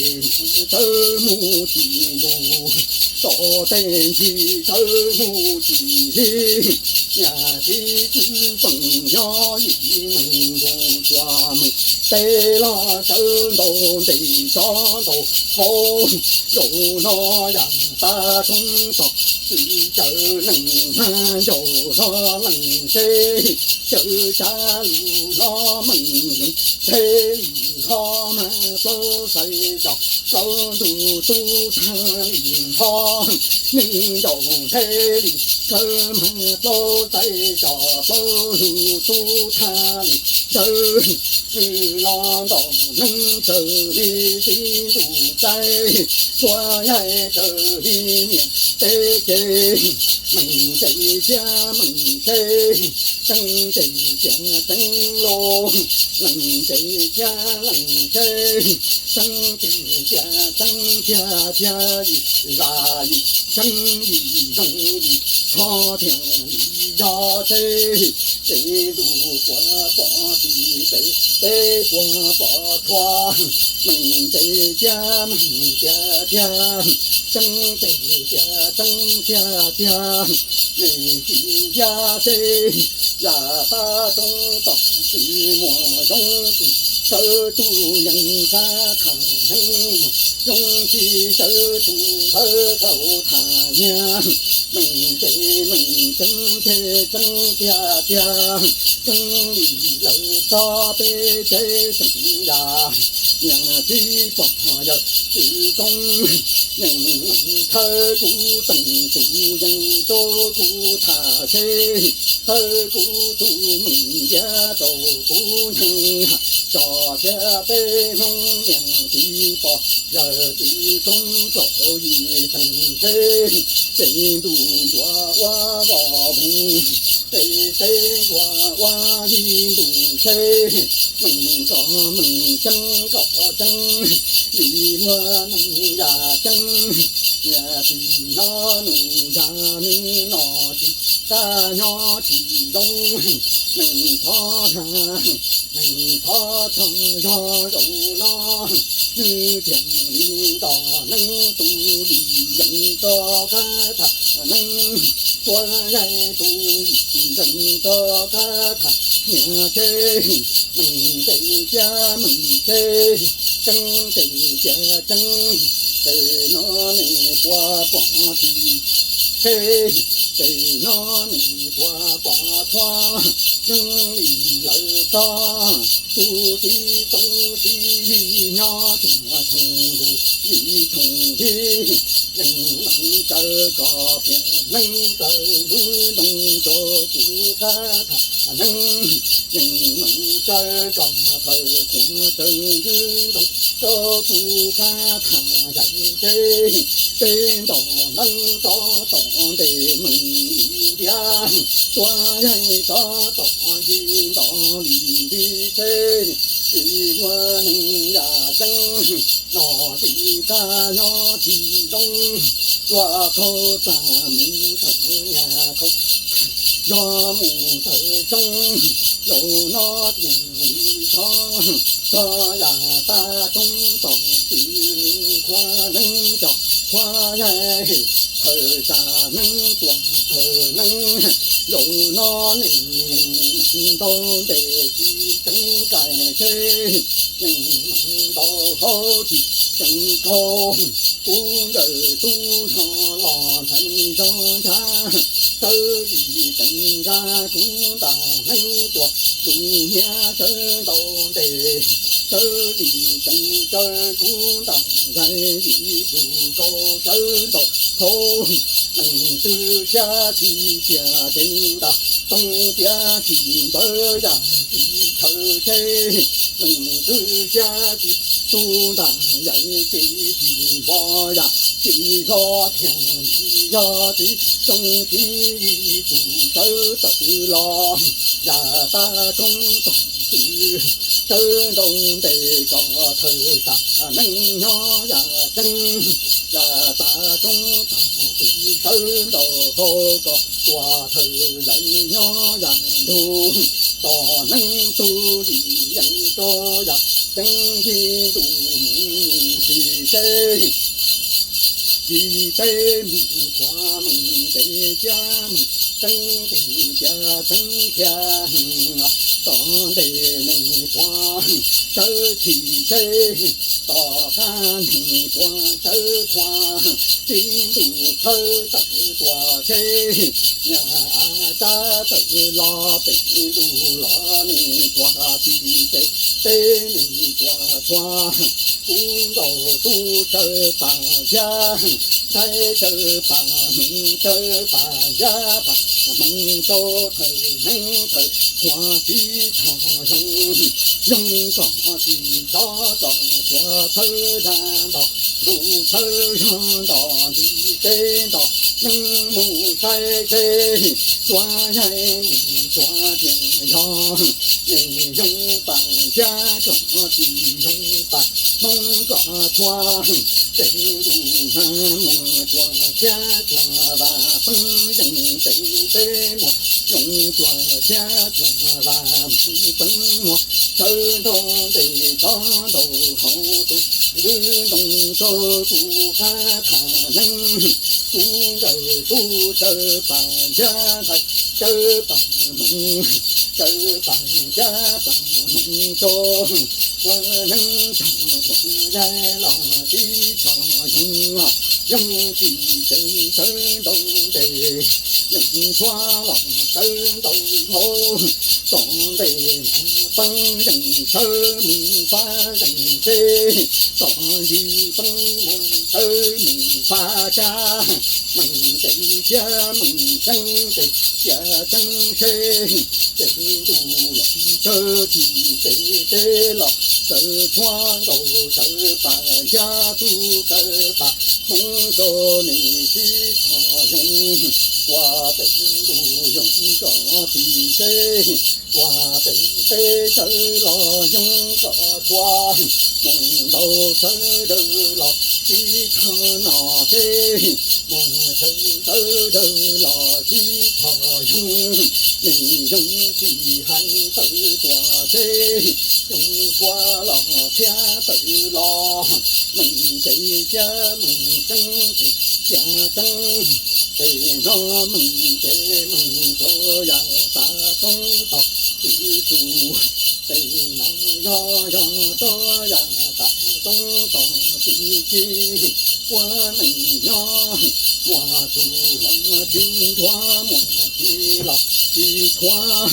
sawv mus tsis ntuj, tom ntej ntsis sawv mus tsis hli, niam txiv txwv feem nyob ib meej ntuj cua meej, peb los sawv ntaus ntes tso ntaus hauv, zaum no yam tag roob tog txwm cawm neeg mag ncaus hlo leej seb, cawm tsav lus hlo meej yeeb, tsheb li hlo mag plaub xaiv tso plaub lug tub thaj li hlo, neeg ncaus tsheb li khawb mag plaub xaiv tso plaub lug tub thaj li ntawd, nws los ntaus neeg raws li txiv ntuj tsaib, tsuas yaig raws li niam teb ces, meej ces cia meej tsheb, ceeb ces cia ceeb lauj, leej ces cia leej tsheb, ceeb ces cia ceeb tiag tiag, yim zam yim ceeb yim zoo yim tsho thiaj li yog tsheb, ces ntuj puas pom tsis pem peb puas pom tshuav, meej ces cia meej tiag tiag, ceeb ces cia ceeb tiag tiag, nej tsis ntsia seb yam tag roob tog tsis muaj zoo tus, sawv tus yeej sab tham heev, zoo tsis sawv tus ntawd tau tham nyiag, meej ces meej ceeb ces ceeb tiag tiag, ceeb li lawm txog peb tsev xeem yam, niam txiv pog yawm txwv koob, yeej meej thawj kuv teem tus yeej rau kuv tham seb, thawj kuv tus meej ntiab rau kuv nyeeg, tso thiab peb Hmoob niam txiv pog yawm txwv koob kaum yim teem seb, peb ntuj ncuav ua voj voog, peb teb ncuav ua yim ntuj seb, meej kom meej ceeb kom ceeb, li luag meej yam ceeb, niam txiv no nws yam nws no tsis Tag nyob tsis zoo, neeg thov tag, neeg thov txog zog zaum no, nws thiaj li nto neeb tus li yeej rov qab tham neeb, tua yaig tus li ntseeg rov qab tham niam tsev, meej ces cia meej ces, tseeb ces cia tseeb, ces no nej puas pom tsis tsheb, ces no nej puas pom txhua, yeej li lawv txog tus txiv txoob txiv yig nyob cuag tshooj ntug yim tshooj nthiv, yeej meej tsaws kom phiaj neeb plaws lub ntoo rau kuv qab tham neeb, yeej meej tsaws kom thaws khuav tsaws ntswb ntoo rau kuv qab tham yaim teb, teb nto neeb rov tom ntej meej li ntiav, tua yaig rov tom ntsis nto li ntiv tsheb, tsis luag neeg yaj tseeb, no tsis qab nyob tsis zoo, luag qaug txaj mus tawm nyaj qaug, yog mus tawm xyoob, zaum no tiag li txhob, txog yam tag roob txom txwm, qhua neeb coj qhua yaig, thaws tsa neeb tua thaws neeb, zaum no nej yeej meej ntau ntes tsis tseem kaim tsheb, yeej meej ntau hauv tsis tseem kaug, kuv nkawm tub zog los ntxhais zog ntshai, txawj li tseem nkag kuv nta neeb cua, tus niag sawv ntau ntes, txawj li tseem tsaws kuv nta zais yim tus kaus sawv ntau hauv, leej twg siab tsis tiag ces nta toog tiav tsis npawg yaj tsis chaw tsheb, leej twg siab tsis tu nta yaim ces tsis npo yaj tsis hlob thiaj li yog txiv txoob txiv yig tus sawv tawm los, yam tag roob txom txwm, sawv ntau ntes kom thaws tsa neeb nyob yaj tseeb, yam tag roob txom txwm sawv ntau hauv kom tua thaws yaim nyob yaj ntug, tom neeb tug li yeej rau yaj tseeb yig ntuj mus tsis seb. Yim teb mus txhua meej ces cia meej, tseeb ces cia tseeb thiab, tom ntej nej puas sawv chim tsheb, tom qab nej puas sawv tshua, txiv ntuj tshawb tawm tua tsheb, nyaj av tsab tawm los pem ntuj los nej puas tsis teb, teb nej puas tshua, kuv nkauj tub tsawv pas ntiav, ntxhais tsawv pas hmoov, tsawv pas ntiav pas hmoov, rau thaws neeb thaws qhua txiv tshog zoo, zoo kom tsis txhob kom txhua txhawb zaj nto, ntuj txhawb zog nto, ntiv teb nto, neeb mus saib seb, tua yaig mus txhua tiag yog, nej zoo pas ntiav kom tsis zoo pas hmoov kom tshua, ces ntuj hma muag tsuas thiab tsuas vam peeb zeej, ces teb muag zoo tsuas thiab tsuas vam peeb muag, sawv ntau ntes tov ntau hauv tus ntoo rau kuv qab tham neeb, kuv nkawm tub tsawv pas ntiav, ntxhais tsawv pas hmoov, tsawv pas ntiav pas hmoov, rau qhua neeb tshog qhua yaig los txiv tshog zoo, zoo tsis tseem sawv ntau ntes, yeej tshua los sawv ntau hauv, tom ntej mas peeb zeej sawv mus fab zeej tsheb, tom ntsis peeb mus sawv mus fab tsab, meej ces cia meej, tseeb ces cia tseeb seb, ces ntuj los tsawv tsis ces teb los tsawv tshua, nkauj tsawv pas ntiav, tub tsawv pas hmoov, rau nej txiv tshog zoo, ua pem ntuj zoo kom tsis seb, ua pem teb sawv los zoo kom tshua, mus ntau sawv daws los txiv tshog no seb, Muaj chaw tawv zawg los sib tog yoog, neeg yoog tsis heev tawv tuam teb, yoog tshua los thiab tawv los, meej ces cia meej tseeb ces cia tseeb, ces no meej ces meej rau yam tav roob tog txwv tsuj, ces no yog yog rau yam tav roob tog txwv ci. Ua neej nyob muaj txuj los tsis nthuav, muaj txuj los tsis nthuav,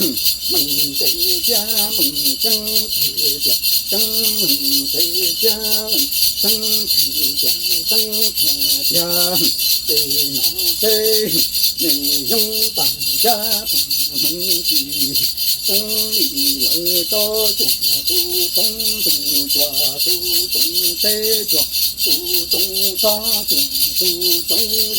meej ces cia meej tseeb ces cia tseeb, meej ces cia meej tseeb ces cia tseeb tiag tiag. Ces no ces neeg yoog tag zab tag hmoov tsis tseeb li lawv rau cuag tus tsoom ntuj cuag tus tsoom teb cuag tus tsoom xob cuag tus tsoom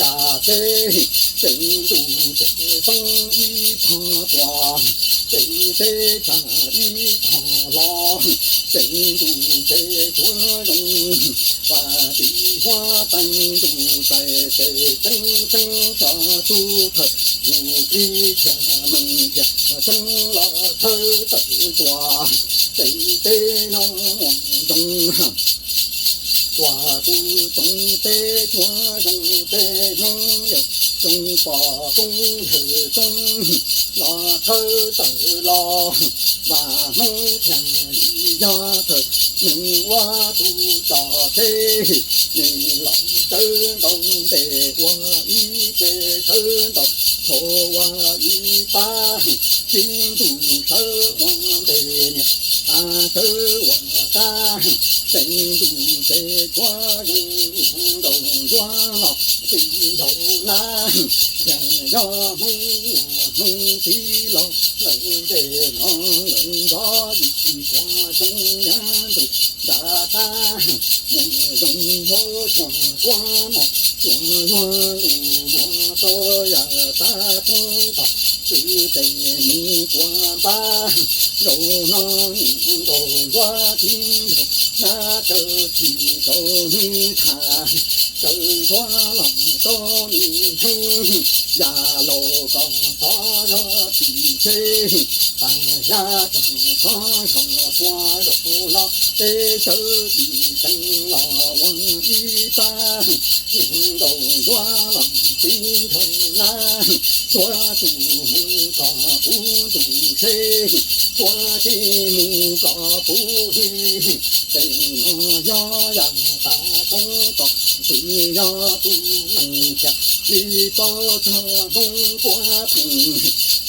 zaj teb, ces ntuj ces foob ib tog tuaj, ces teb tsam ib tog los, ces ntuj ces tsuav zoo, vas tis huab tais ntuj txais ces tseeb tseeb tso tub thawj yug plig thiaj meej thiaj tseeb los thawj tawm tuaj, ces teb no muaj zoo cuag tus tsoom teb cuag zoo teb hmoob yawg tsoom pog koob yawg tsoom los thawj tawm los, vas hmoob thiaj li yog thawj neeg ua tus tso teb, neeg los sawv ntaus ntes ua ib ce, sawv ntaus thau ua ib pab, tib ntus sawv ua ntes niam tas sawv ua tab, ces ntuj ces tsuav zoo nkaus ntuav los tsis ntaus nab, yog yog hmoob yog hmoob txiv los lawm ntes no lawm nrov yus tsis tshua xyoo yam ntuj nram qab, muaj zoo hauv cuag kuab mos cuag luag lus luag rau yam tav roob tog txwv tes mus kua npab, nraum no niam nkaus ntuav tib nraug nab tsawv tsis rau hnwb tshaj, tsawv nthuav los rau nws heev, yam laus kom thov zog tsis tseg, tas yam kom thov zog txhua zaus los teb sawv tsis teev los ua ib pab, niam nkaus ntuav los tib nraug nab, tuav tsuj mus kom puv ntuj seb, tuav tib mus kom puv hli, ces no yog yam tav roob tog txwv yog tus neeg thiaj li paub txog hmoob puav pheej,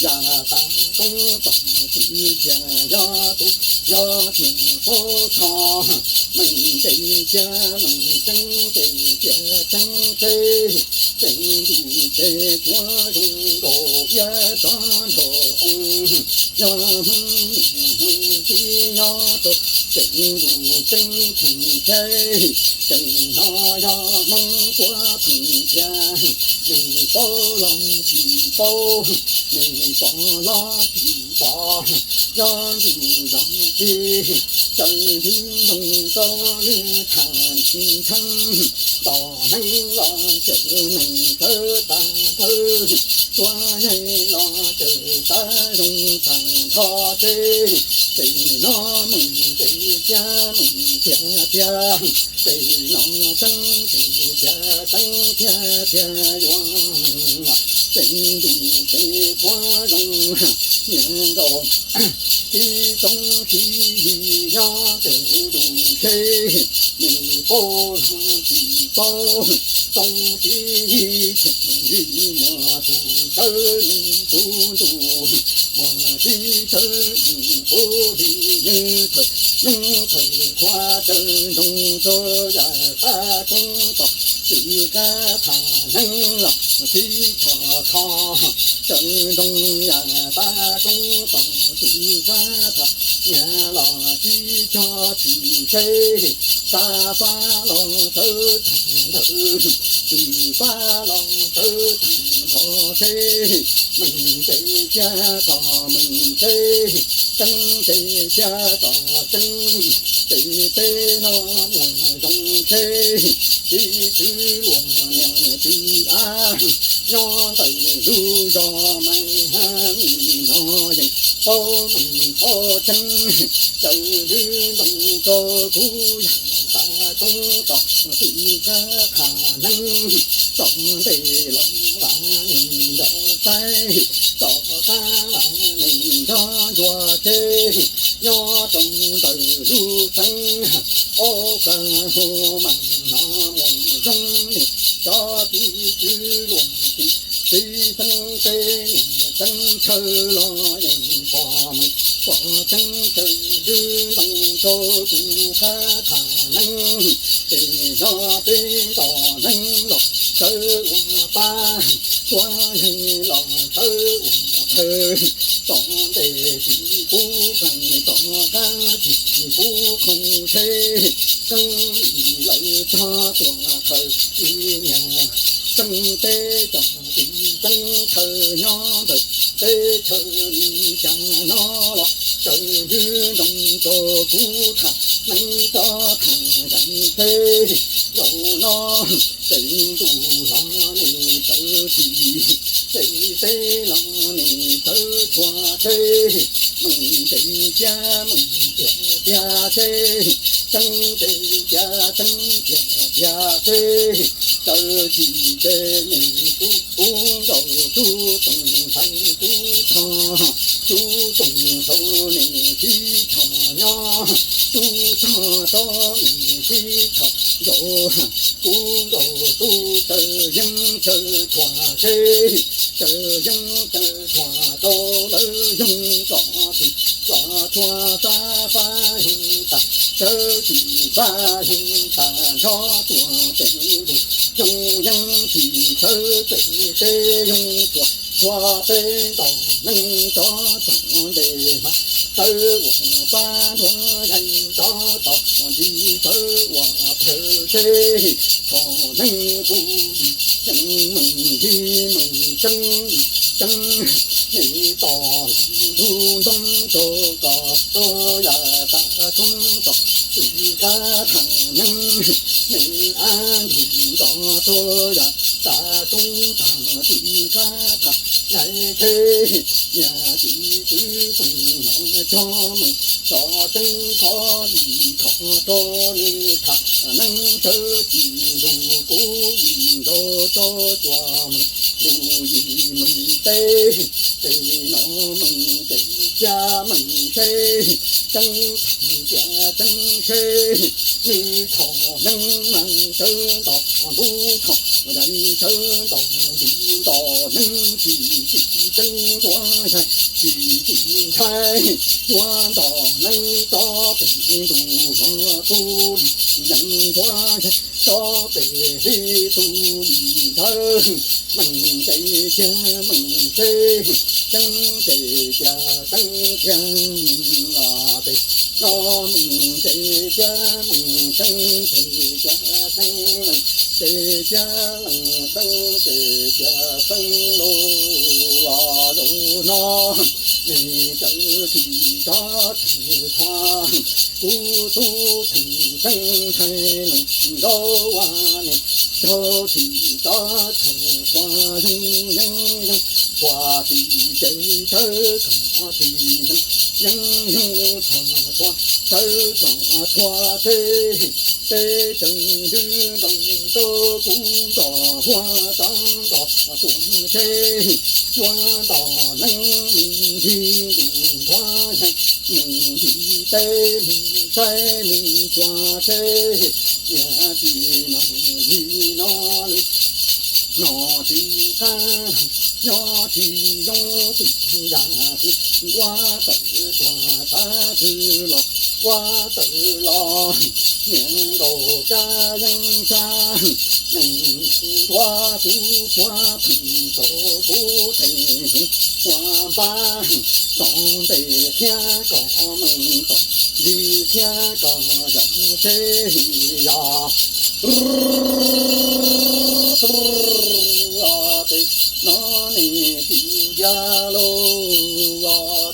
yam tav roob tog txwv thiaj yog tus yog thiaj paub txog, meej ces cia meej tseeb ces cia tseeb teb, ces ntuj ces tsuav zoo nkaus iab tso nrho oo, yog hmoob niam hmoob txiv nyob rau ces ntuj tseeb tshee teb, ces no yog hmoob puav pheej thiab, nws paub los tsis paub, nws pom los tsis pom, yog ntuj zos tsis tsaws nthwv ntoo rau nws tham nws txheeb, nto neeg los cawm neeg txawv tas ntawd, txhua yam los cawm tas zoo tas nrho teb, ces no meej ces cia meej tiag tiag, ces no tseeb ces cia tseeb tiag tiag yuav, ces ntuj ces tsuav zoo niam nkaus tib tsoom txiv nyob pem ntuj kheb, nws paub los tsis paub, tsoom txiv txheej li muaj tus sawv nws puv ntuj, muaj tib sawv nws puv hli, nws thawj neeb thawj qhua tsaws ntoo rau yam tav roob tog txwv kab tham neeb los tib tshua kho, tsaws ntoo yam tav roob tog txwv kab tham niam los tib tshua tsis tseg, Xav fab los tawv tag ntawd, tsis fab los tawv tag nrho seb, meej tes cia txog meej seb, tseeb tes cia txog tseeb, ces peb no muaj zoo seb, txiv tswv luag niam tswv av, nyob ntawm lub zos Maiv Hab Mis no yeej paub meej paub tseeb, txawm lwm ntoo rau kuv yog xav toob tos txwv kab tham neeb, tom ntej los vam meej nrog saib, tom qab vam meej nrog ntsuas seb, nyob rau ntawm lub xeev Oklahoma no muaj zoo ne, cov txiv tswv luag tim txiv xeeb teb niam tseeb chaw los yeej pom meej pom tseeb, txawm lwm ntoo rau kuv qab tham neeb, ces nyob peb nto neeb los sawv ua pab, tuav yeej los sawv ua pawg, tom ntej tsis pub qeej tom qab tsis pub khoom seb, tseeb lawm txog tuam thawj ib niag tseeb teb cov txiv tseeb chaw nyob ntawm teb chaws Mis Kas no los sawv lwm ntoo rau kuv tham neeb txog tham zeeg seb, zaum no ces ntuj los nws txawv tsis, ces teb los nws txawv tshua seb, meej tes cia meej tiag tiag seb, tseeb tes cia tseeb tiag tiag seb, txawv tsis ces nws tub kuv nkaus tub toog ntxhais tub tog, tub toog saum nws tib tshog nyob, tub tog rau nws tib tshog nkaus, kuv nkaus tub tsaws yeeb tsaws tshuaj seb, tsaws yeeb tsaws tshuaj rau lawv yoog tsom txim, tsom tshuaj xab fab yoog tas, sawv tsis fab yoog tas nrho tuaj pem ntug, yoog yeeb tsis sawv pem teb yoog tshuaj, tshuaj peb nto neeb tso txog ntej mas, sawv ua pab nrog yaig tso tom ntsis sawv ua pawg seb, thaum neeb kuv li yeej meej li meej tseeb li tseeb, nws tos los ntug ntoo rau kom rau yam tas roob tom txwv kab tham neeb, nws ab ntug nto rau yam tas roob tom txwv kab tham nyaib teb, niag txiv tswv xeem no cog meej tso tseeb kho li kho rau nws tham neeb sawv tsis ntug kuv li nkaus rau cua meej ntuj yim meej teb, ces no meej tes cia meej seb, tseeb cia tseeb seb, nws thaum neeb mas sawv nto ntub thaum yaig sawv nto ntsis nto neeb tsis tsis tseeb tuav yaig tsis tsis ntshai, yuav nto neeb tso pem ntug los tu li yeeb tuav yaig tso pem li tu li ntawd, meej tes cia meej seb, tseeb tes cia tseeb thiab os. Tes no meej tes cia meej tseeb tes cia tseeb meej tes cia leej tseeb tes cia tseeb lauj. Zaum no nws txawm tsis tso tsis tshua, kuv tub tseem tseeb ntshai leej nkaub ua nws, txawm tsis tso tsis tshua yoog yeeb yoog tshuaj tsis ces sawv kom tsis yeeb yeeb yoog tshuaj tshuaj sawv kom tshuaj seb, peb tseem lwm ntoo rau kuv nto huab tso nto tuam seb, yuav nto neeb mus ncig ntuj ntuav yaig mus ncig teb mus saib mus tshuaj seb, niam txiv mas yim no nws Nyob tsis qab, nyob tsis zoo, tib yam twg ua tawm tuag, tshav twg los ua tawm los, niam nkaum kab yeej sab, yeej ua kuv txhua pheej rau kuv tes hwv ua npab, tom ntej thiab kom meej, tom ntej thiab kom yog seb yog. Tes no nej tsis ntsia lauj,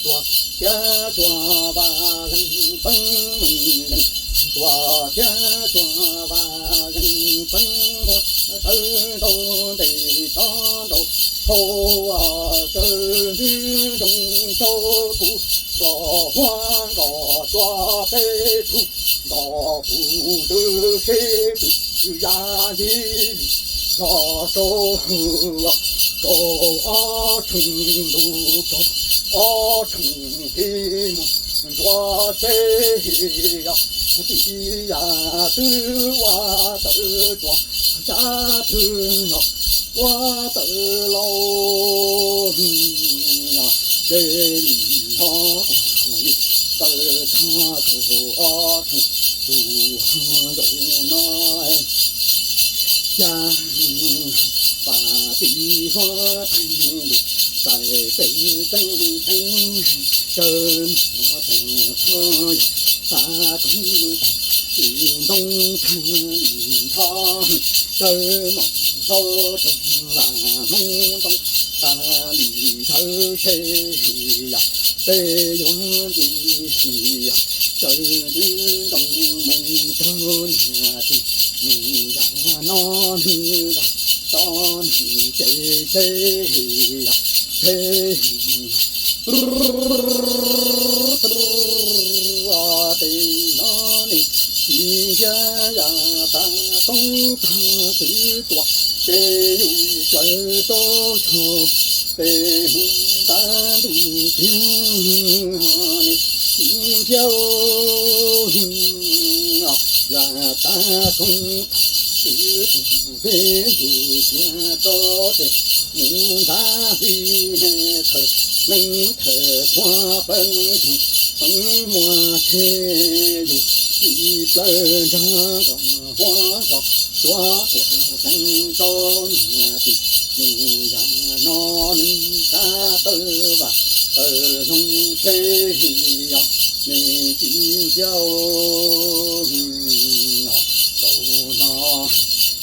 tuag thiab tuag vaj leeg peeb meej leej, tuag thiab tuag vaj leeg peeb nqua, tawv ntau ntes tod ntau hau, tawv ntwg zoo rau kuv, nkos huab nkos cua peb tug, nkos puv ntws seb twg ya ntsis los rau, rau ob tshooj ntuj, rau ob tshooj tib mus ntsuas seb yog tib yam twg ua tawm tuag, tshav twg los ua tawm los, ces li no li tawm tag kaum ob tshooj ntuj nkaus no. Xya pas pib huab theej lus, txais peb teeb theeb, caw mos toom txhua yam, xav koob tas tsis ntoo tag li nrho, caw mos nrho rau vam Hmoob ntoo tas li ntawd seb yam peb yuav ntxiv yam, caw ntwg ntoo mus rau niam tij, nus yam no nws vam tso nws ces seb yam, seb yam. Tes no nej tsis ntsia yam tas koob tag twv tuam, ces yus plaws rau nrho peb mus ntab ntuj tiag, nej tsis ntsia yam tas koob tag twv tuam, peb yus cia rau tes mus ntab li thawm neeb thawm qhuav peeb, peeb muaj tsheb yus tsis plaws nrog nkos huab nkos cua, kuv teev rau niam tij, nus yam no nws qab tawv vam tawv zoo seb yog nej tsis ntsia. Zaum no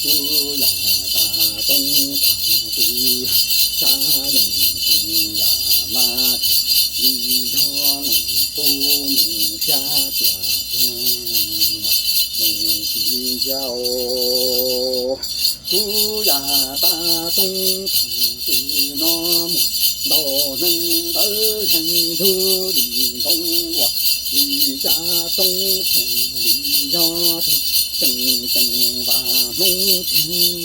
kuv yam tas koob tag twv, xav yeej xeeb yam mas li yog leej tub mus xya cuam tiag, nej tsis ntsia. Kuv yam tas koob tag twv no muaj ntau neeg ntawd yeej nrug li ntoo luaj li cas toob thiab li yog tug tseem ceeb vam Hmoob thiab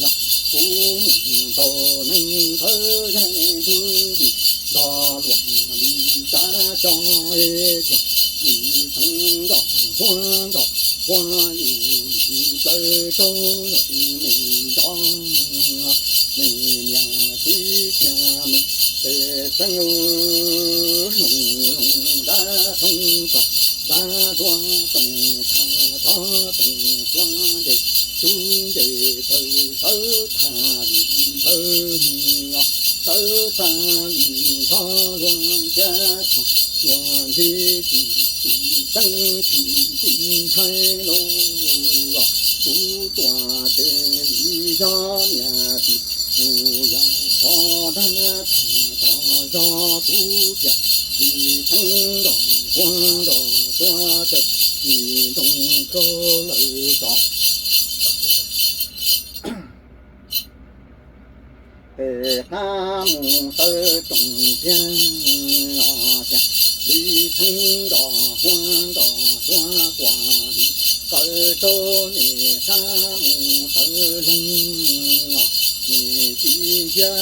yog kuv mus ntau neeg ntawd yeej nrug li nrog luaj li cas cov thiab li tseeb nkos huab nkos huab yus li plaws rau lawm me nrog me niam txiv thiab me pej xeem, hloov hloov nrab thoob tog nrab luaj, toom tshaj rov toom tuaj nce tub nce taw sawv tag li ntawd, sawv tag li nrog luag ntiab tshoj luag nthi tsis tsis teeb tsis tsis ntshai lauj. Kuv tuaj ces li yog niam tij nus yog rov dag tag tom zog kuv tias li theeb nrog huab nrog cua tawm li ntoo rau lawm tso. Peb qab mus tawv toom tiag, tias li theeb nrog huab nrog cua kuas li kaw rau nej qab mus tawv loog, nej tsis ntsia.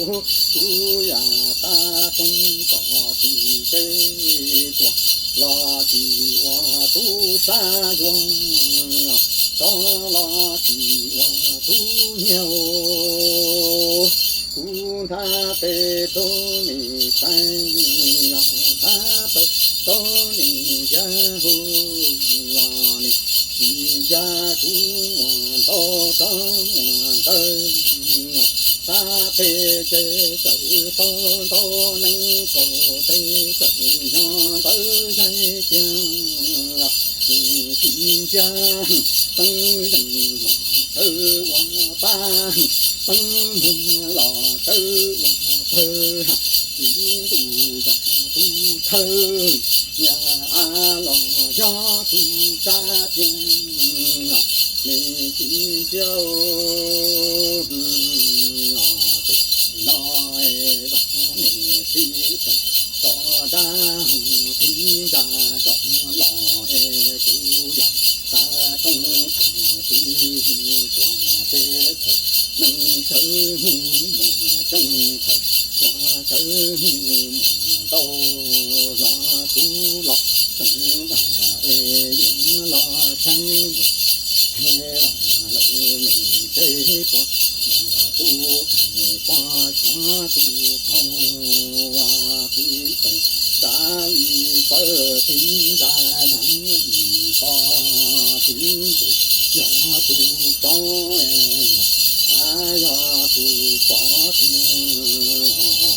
Kuv yam tas koob tom tim teb tuaj los tsis ua tub sab yuav, Rov los tsis ua tub nyiag os, kuv nthab pes rau nej saib, nthab pawg rau nej ntsia hu, nej tsis ntsia kuv muag ntau rau muag ntawd, nthab pes ces txawm tau ntau neeg kaum peb txawm nyob ntawd yaig tiag. Nws tsis ntsia teeb zeej los tsawv ua pab, teeb muag los tsawv ua pawg, txiv ntuj yog tus thawj, niag av los yog tus tsab tiag. Nws tsis ntsia tej no, vam nej qhib teem kom dab, qhib ntsa kom los es kuv yam tav roob tag txiv kuas teb thawm neeg sawv hnub muag tseeb thawm kuas sawv hnub muag ntau los kuv los tseem vam es yuav los tshaib es vam lawm nws teb puas los kuv pais pog xyuav tus khoom qhib teem nrad li pawg qhib ntsa dab li pog qhib ntuj yog tus pov, av yog tus pov tiag.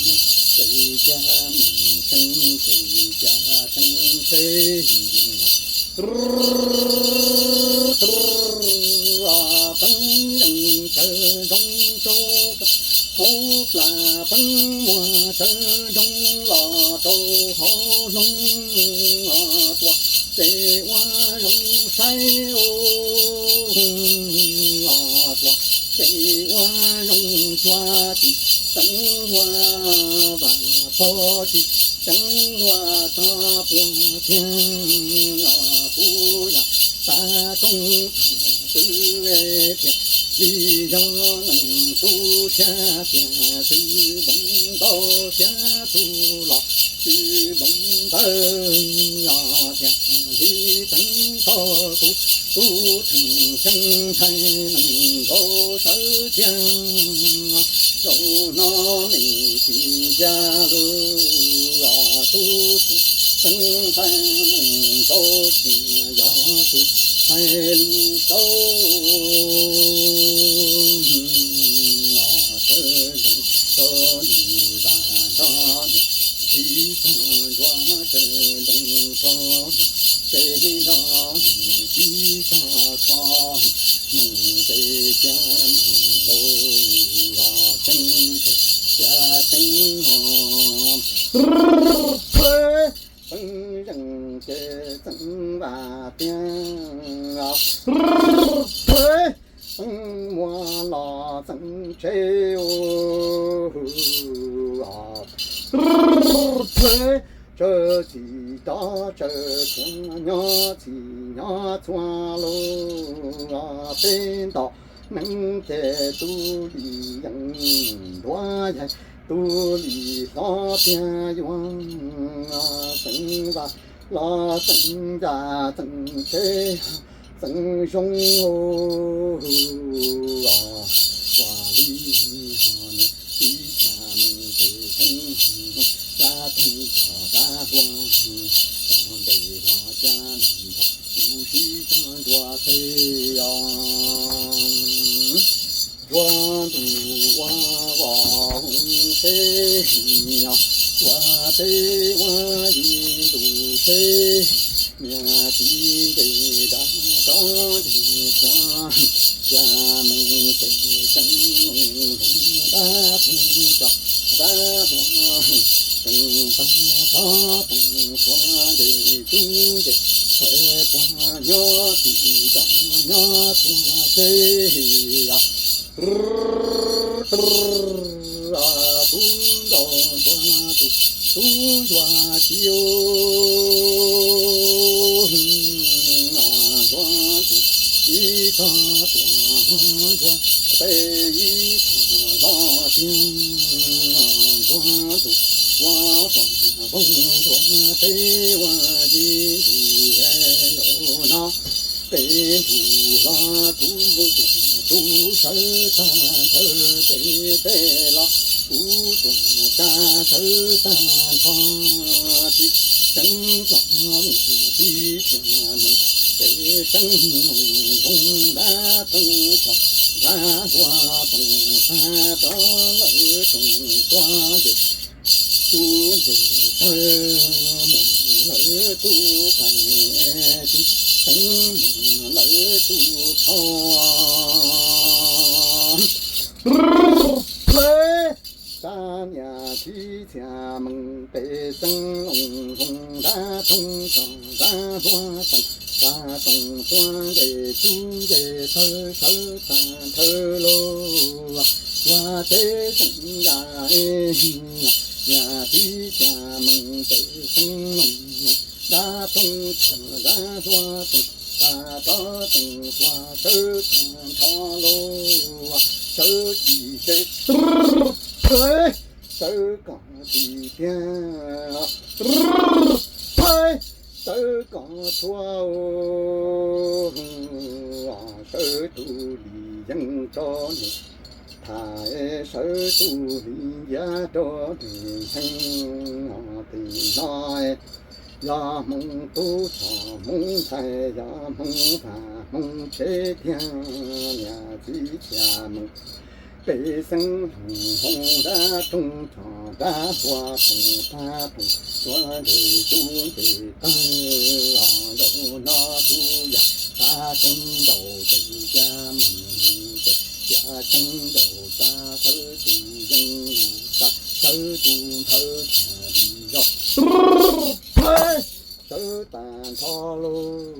Meej ces cia meej, tseeb ces cia tseeb seb. Peeb zeej tsawv zoo rau hauv plag, peeb muag tsawv zoo los rau hauv loog, tua ces ua zoo saib os, tua ces ua zoo cuag tsis tseeb ua, vam pog tsis tseeb ua tog puas tiag. Kuv yam tav roob thaum twg tiag li yog neeg tu siab tiag, txwv npoo ntau siab tug los txwv npoo ntawd, yog tiag li teev tau kuv tub Theej Xeeb ntshai neeg nkaus sawv tiag. Zaum no nej tsis ntsia lus, tub Theej Xeeb ntshai neeg nkaus tiag, yog tus hais lus saub. Sawv ntsees rau nws vam nrog nws, tsis txog ntsuag sawv ntsees rau nws, tsis txog nws tsis txog kho, meej ces cia meej lauj, los tseeb ces cia tseeb ho. Peeb zeej ces txeev vam tiag, peeb muag los txeev tseb os. Tsawg txhim rov tsawg txhua, nyob txhim nyob txhua lus, peb nto neeb ces tub lis yeej ntuav yaig, tub lis hlob tiag yuav txeev vam los txeev ncas txeev tseb txeev zoo. Ua li ho niam txiv, cas neeg pem xeeb zoo, cas theej txhom dab hluas, tom ntej los cas neeg nrog kuv sib txog ntsuag teb os. Ntsuag ntuj ua vos voos seb, ntsuag teb ua yim ntuj seb, niam txiv nce dab rov nce qhua, cas meej ces tseeb zoo dab theej tso dab hluas, teej tag tso teej txhua nce cub nce, txhawm puag nyob txhim tso nyob txhua seb. Tub nraug ntsuag tus tub ntsuag txiv, ntsuag tus ib tog tuaj, ntsuag tes ib tog los tiag, ntsuag tus ua vos voos, ntsuag teb ua yim ntuj es yau no. Peb ntuj los kuv tuam tsuj sawv tag nthawv, peb teb los kuv tuam tsa sawv tag nrho. Tib tseeb txom nyem tib txia meej, peb tseeb meej loog dab roog tshom dab ntxhua toom tag rov lawv rooj txua ntes tub ntes tawg muag lawv tub qees, tib tseeb muag lawv tub qhau. Sab niam tib txia meej peb xeeb looj loog dab roog tshom dab ntxhua toom tag toom txua ntes tub ntes tawg sawv tag nthawv lauj. Txua teb xeem ya, niam tib txia meej peb xeeb looj loog dab roog tshom dab ntxhua toom tag rov toom txua sawv tag nrho lauj. Sawv tsis tse, sawv kom tsis tiag, sawv kom txhua, sawv tus lim yeeb rau nws tham, sawv tus lim ya rau nws ntseeg. Tim no yog Hmoob tub tshom Hmoob ntxhais, yog Hmoob vaj Hmoob tsev tiag, niam tib txia meej peb xeeb looj loog dab roog tshom dab ntxhua toom tag toom txua ntes tub ntes tawg los nraum no kuv yam tsa tseeb nraum tes cia meej tes cia tseeb nraum tsa sawv tus yeeb lus tsa sawv tus nthawv tham li zog sawv tag nrho lauj.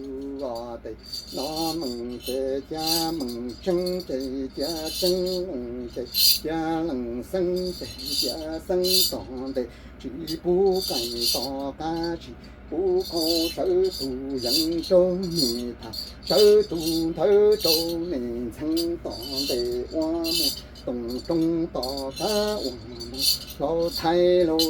Tes no meej tes cia meej, tseeb tes cia tseeb, leej tes cia leej, xeeb tes cia xeeb tom ntej, tsis pub qees tom qab, tsis pub qhau, sawv tus yeeb rau nws tham, sawv tus nthawv rau nws ntxhee tom ntej ua muag toom roob tom qab ua muag hlau thaij lug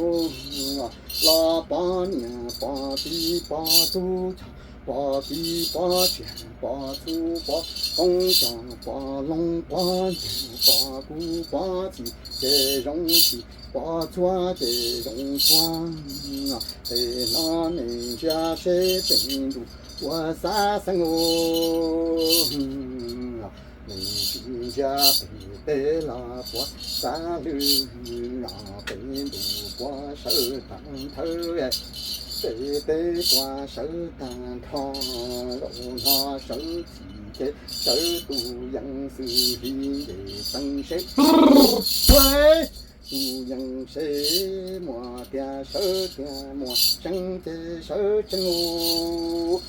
los pov niam pov txiv pov tub txhab pov txiv pov tsiaj pov txhu pov qoob txoj pov loo pov ntxhua pov kuv pov txhis ces zoo txhis pov txhua ces zoo txhua. Tej no nej ntsia seb pem ntuj puas xav xeeb os. Nej tsis ntsia pem teb los puas xav lwj, pem ntuj puas sawv tag nthawv, pem teb puas sawv tag nrho, zaum no sawv txhis ces sawv tus yees xwb li ntes teeb seb tus yees seb muaj tiag sawv tiag, muaj tseeb ces sawv tseeb os.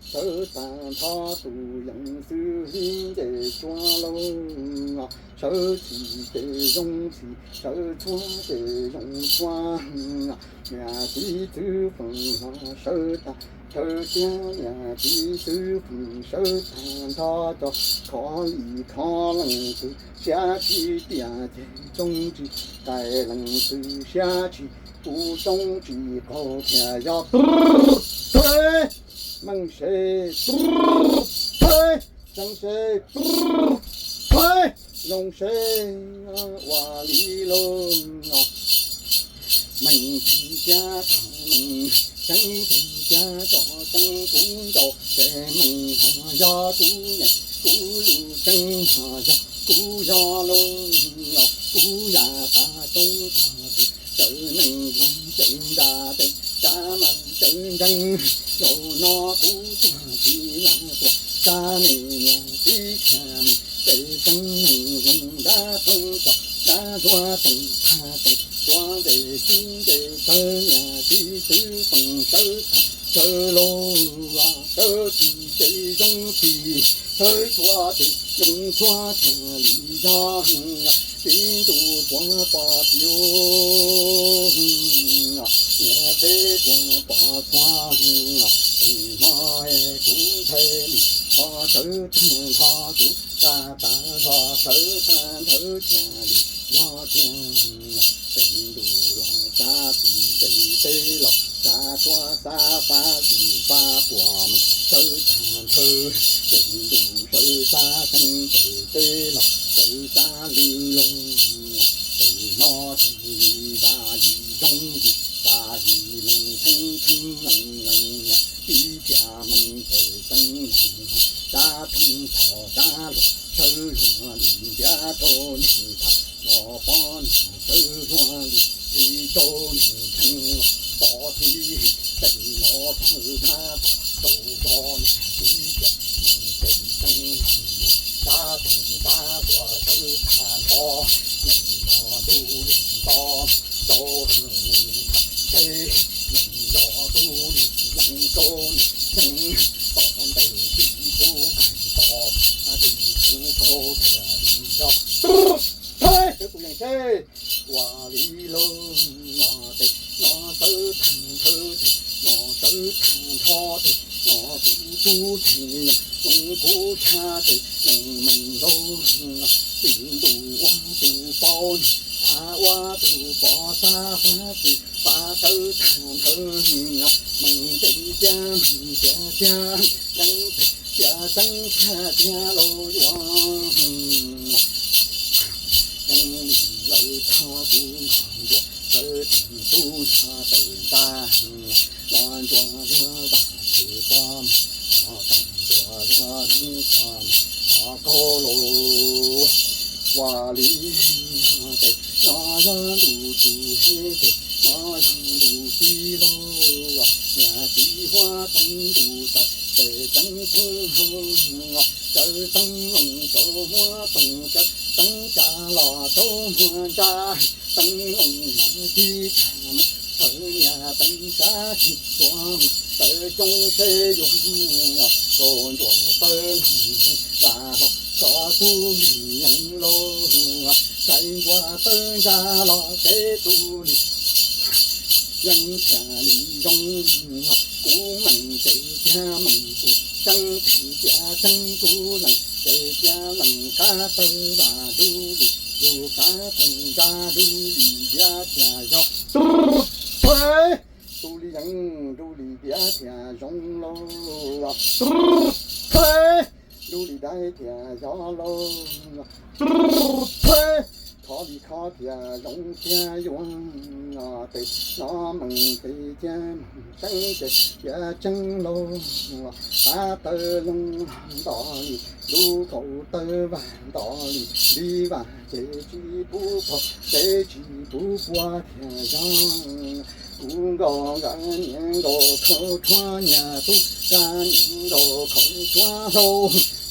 Sawv tag nrho tus yees xwb li ntes tsuag lauj, sawv txhis ces zoo txhis, sawv txhua ces zoo txhua. Niam txiv txwv feem los sawv tag nrho thiab, niam txiv txwv feem sawv tag nrho, cov khov li khov leej twg siab tsis tiaj ces zoo tsis qaij, leej twg siab tsis puv zoo tsis qaug thiaj yog meej seb, tseeb seb, zoo seb ua li lauj. Meej tseeb tiag tso meej, tseeb tseeb tiag tso tseeb, kuv nco ces meej ho yog kuv nyeem, kuv lus tseeb ho yog kuv yog lauj. Kuv yam tas toob tas tis, txawm neeg mas txawm nra tes, tsav mas txawm ntseeg, zaum no kuv tuag tsis lam tuag, tsa nej niam txiv txhia meej, peb xeeb neeg zoo dab toog tso, dab ntxhua toog tag toog, txhua ntes tub ntes tawg, niam txiv txwv feem sawv tag sawv lauj, sawv txhis ces zoo txhis, sawv txhua ces zoo txhua, thiaj li yog peb ntuj puas pom txhij, niam teb puas pom txhua. Ces no kuv nthe li qhov sawv tag nrho, kuv tsa tas hlo sawv tag nrho, thiaj li yog tiag, peb ntuj los tsa txhis, peb teb los Xav txhua xav fab tus fab puas mus sawv tag nthawv, tseem ntuj sawv xav teeb tes teb los sawv xav lwj loog. Tes no tes li vas yim zoo yim tas yim lees theeb theeb lees lees niam tib thiaj mees tes teeb lees. Sab thooj tho sab luag sawv luag li ntiav rau nws tham los pob niag sawv luag li li rau nws nkeeg los pov txwv tes los tawg dab thaum rau zog niam tib thiaj mees tes teeb lees. Sab thooj sab luag sawv tag nrho nws los ntuj li nto rau nws tham tsheb nws los ntuj li yees rau nws nkeeg tom ntej tsis pub kais tos tsis pub kaug thiaj li yog. Peb tus yees seb ua li lauj. No tes no sawv tag nthawv tes no sawv tag nrho tes no kuv tub tes yees zoo kuv tshaj tes yees mees lauj. Txij ntuj ua tus paub niag fab ua tus pov xav fab tus fab sawv tag nthawv mees tes tiag mees tiag tiag yees tes tiag tseeb tiag tiag lauj yuav. Yeej li lawv txhob kuv nkaus ntuas sawv tsees tub nrho tawm ntxa los ntsuas luag vam tsis pom mus, los tawm ntsuas luag ib qho mus qhov kaug los. Ua li tes no yog ntuj tsis heev tes no yog ntuj tsis lauj, niam txiv huab teev ntuj tawm tes teev theeb hauv, sawv teev loo rau muag toog, sawv teev tsa los rau muag ntsa, teev loo mas tib tag mus tawm niam teev tsa tsis tuav mus tawm coob seb yuav kaus ntsuas tawb loo vas los tso tub li yees lauj, saib ntsuas tawb ntsa los seb tub li yees thiaj li zoo. Kuv mees tes tiag mees kuv tseeb tes tiag tseeb kuv lees tes tiag lees qab tawb vas dub li lug qab tawb ntsa dub li diav thiaj yog. Dub li yees dub li diav thiaj zoo lauj. Dub li dai thiaj yog lauj. Khov li khov thiaj zoo thiaj yuav. Tes no mees tes tiag mees tseeb tes tiag tseeb lauj. Qab tawb loo nto li lub kaus tawb vas nto li li vas ces tsis pub pom ces tsis pub pua thiaj yog. Kuv nkauj nkawd niam nkauj khaub tshuab niam tub nkawd niam nkauj khaub tshuab hlau,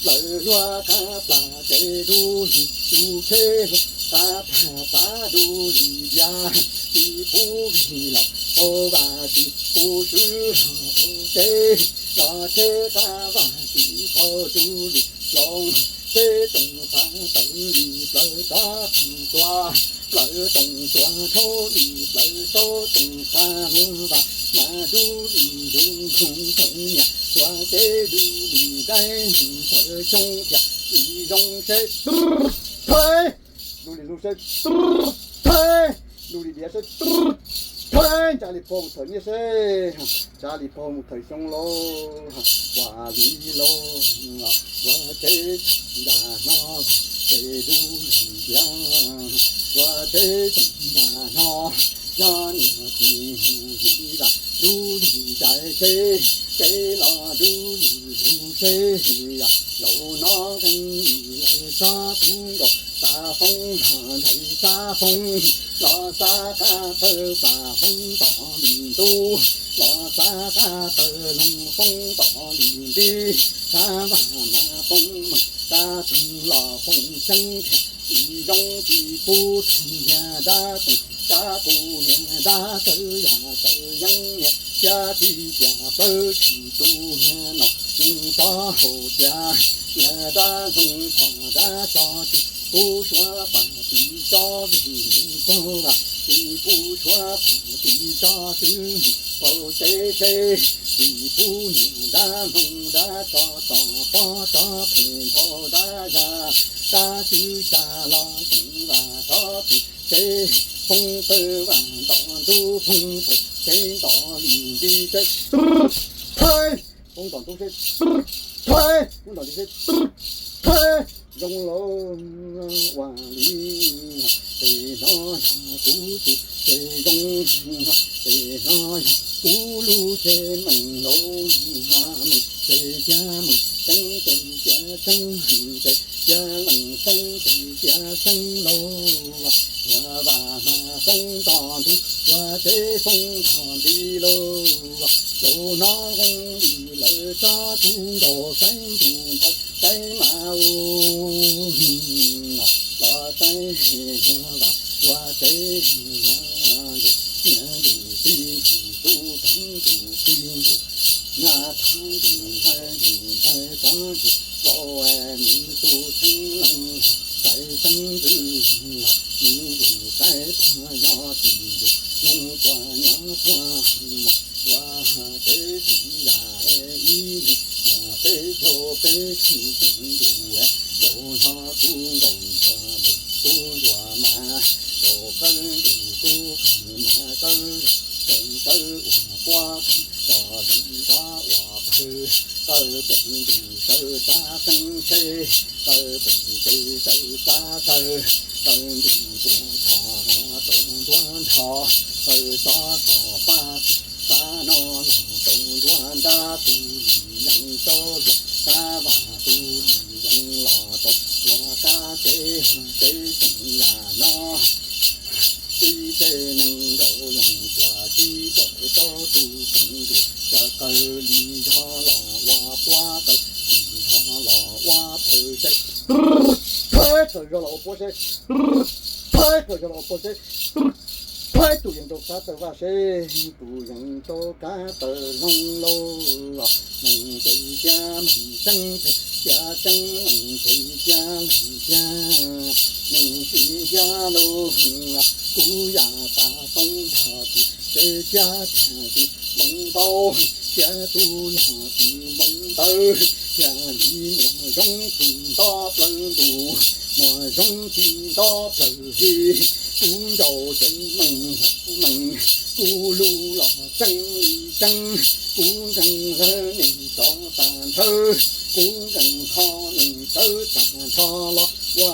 lawv luag qab plas ces dub li lub tsheb hlau, qab plas pab dub li diav, tsis pub vij los tau vas tsis pub swb los tau tsheb, los tsheb qab vas tsis tau dub li loo, tsheb toom pab tawm li plawv rov toom tua, plawv toom tua rhaub li plawv rau toom pab luag vas mas dub li dub nthoo tawm niam tua tsheb dub li dai nthoo tawm xyoob thiaj li zoo seb. Dub li lub seb, dub li diav seb, ntsa li pog mus thawm niaj seb, ntsa li pog mus thawm xyoob lauj. Ua li lauj, ua tsheb ntsa no ces dub li diav, ua tsheb ntsa no yog niag tsis mus yim vas dub li dai seb, ces los dub li lub seb, yog zaum no nkees li lawv txhob pub nkaus xav foob los ntshai xav foob, los xav qab tawb vas foob tom li ntub, los xav qab tawb loo foob tom li nti, xav vas mas foob meej, xav tug los foob tseeb thiaj li zoo, tsis pub tug niag dab toom, dab kuv niag dab tawb yog tawb yeeb niag, thiab tib tiam plawv tsis tu niag no, nws tso hauv tias niag dab ntxoog txog dab tso tsis pub suav pas tsis tso vij mus pag vas, tsis pub suav pas tsis tso swb mus paug tsev seb, tsis pub niag dab ntxoog dab tso tos pob tso phem nphau dab zaj, dab swb xya los teem vas tso teem tsev, foob tawb vas nto ntub foob tawb teb nto li nti seb, thaib, poob nto ntub seb, thaib, poob nto nti seb, thaib, zoo lauj. Ua li, ces no yog kuv tus ces zoo, ces no yog kuv lub ces meem lauj, meem ces cia meem xeeb ces cia xeeb, ces cia leej xeeb ces cia xeeb lauj. Ua vas hma foob nto ntub, ua teb foob nto nti lauj. Zaum no zoo li lawv tsob kuv nkaus saib ntuj nthaw saib mas ua, los saib ua vas ua teb ua ntus, niam ntus txiv ntus tub theeb ntus txiv ntus, nyab theeb ntus ntxhais ntus ntxhais tsob ntus, vauv es nws tus xeeb leej los xaiv xeeb ntxwv los nws ntus xaiv pog nyob tsis ntus, nws pog nyob pog los ua teb xeem yam ib mus peb caug peb tug xeem ntus, zaum no kuv nkaus ntsuag ntus tub ntsuag mas, nkaus qawv ntus tub qawv mas, qawv qawv ua puab qawv, tso zeeg tsob ua qawv, qawv pem ntus sawv txav xeeb tsheb, qawv pem tes sawv txav sawv, qawv ntus tuav tsho tuav nruab nrho, qawv tsob txos pab txi xav no los tau nruab nrab, tus li yees tau luag kab vaj, tus li yees los tau luag kab tsev, teb xeem yam no tib tsev neeg nkaus yees tuav tib tsoom rau tus xeem ntus, tsa qawv li zog los ua puab qawv li zog los ua phaw seb, phaib qawv zog los ua puab seb, phaib qawv zog los ua puab seb, phaib tus yees rau kab taw vaj seb, tus yees rau kab taw loo lauj. Los neeg ces cia neeg tseeb, ces cia tseeb, leej ces cia leej cia, neeg tsis cia lauj. Kuv yam tas toob nrho tsis, ces cia tiag tsis npoo ntau, cia tus los tsis npoo ntawv, cia li muaj zoo tsis nto plaws ntuj, muaj zoo tsis nto plaws hli. Kuv ncaus ces meej meej, kuv lus los tseeb li tseeb, kuv nkees lawv neeg tso tag nrho, kuv nkees kho neeg tawv tag nrho los ua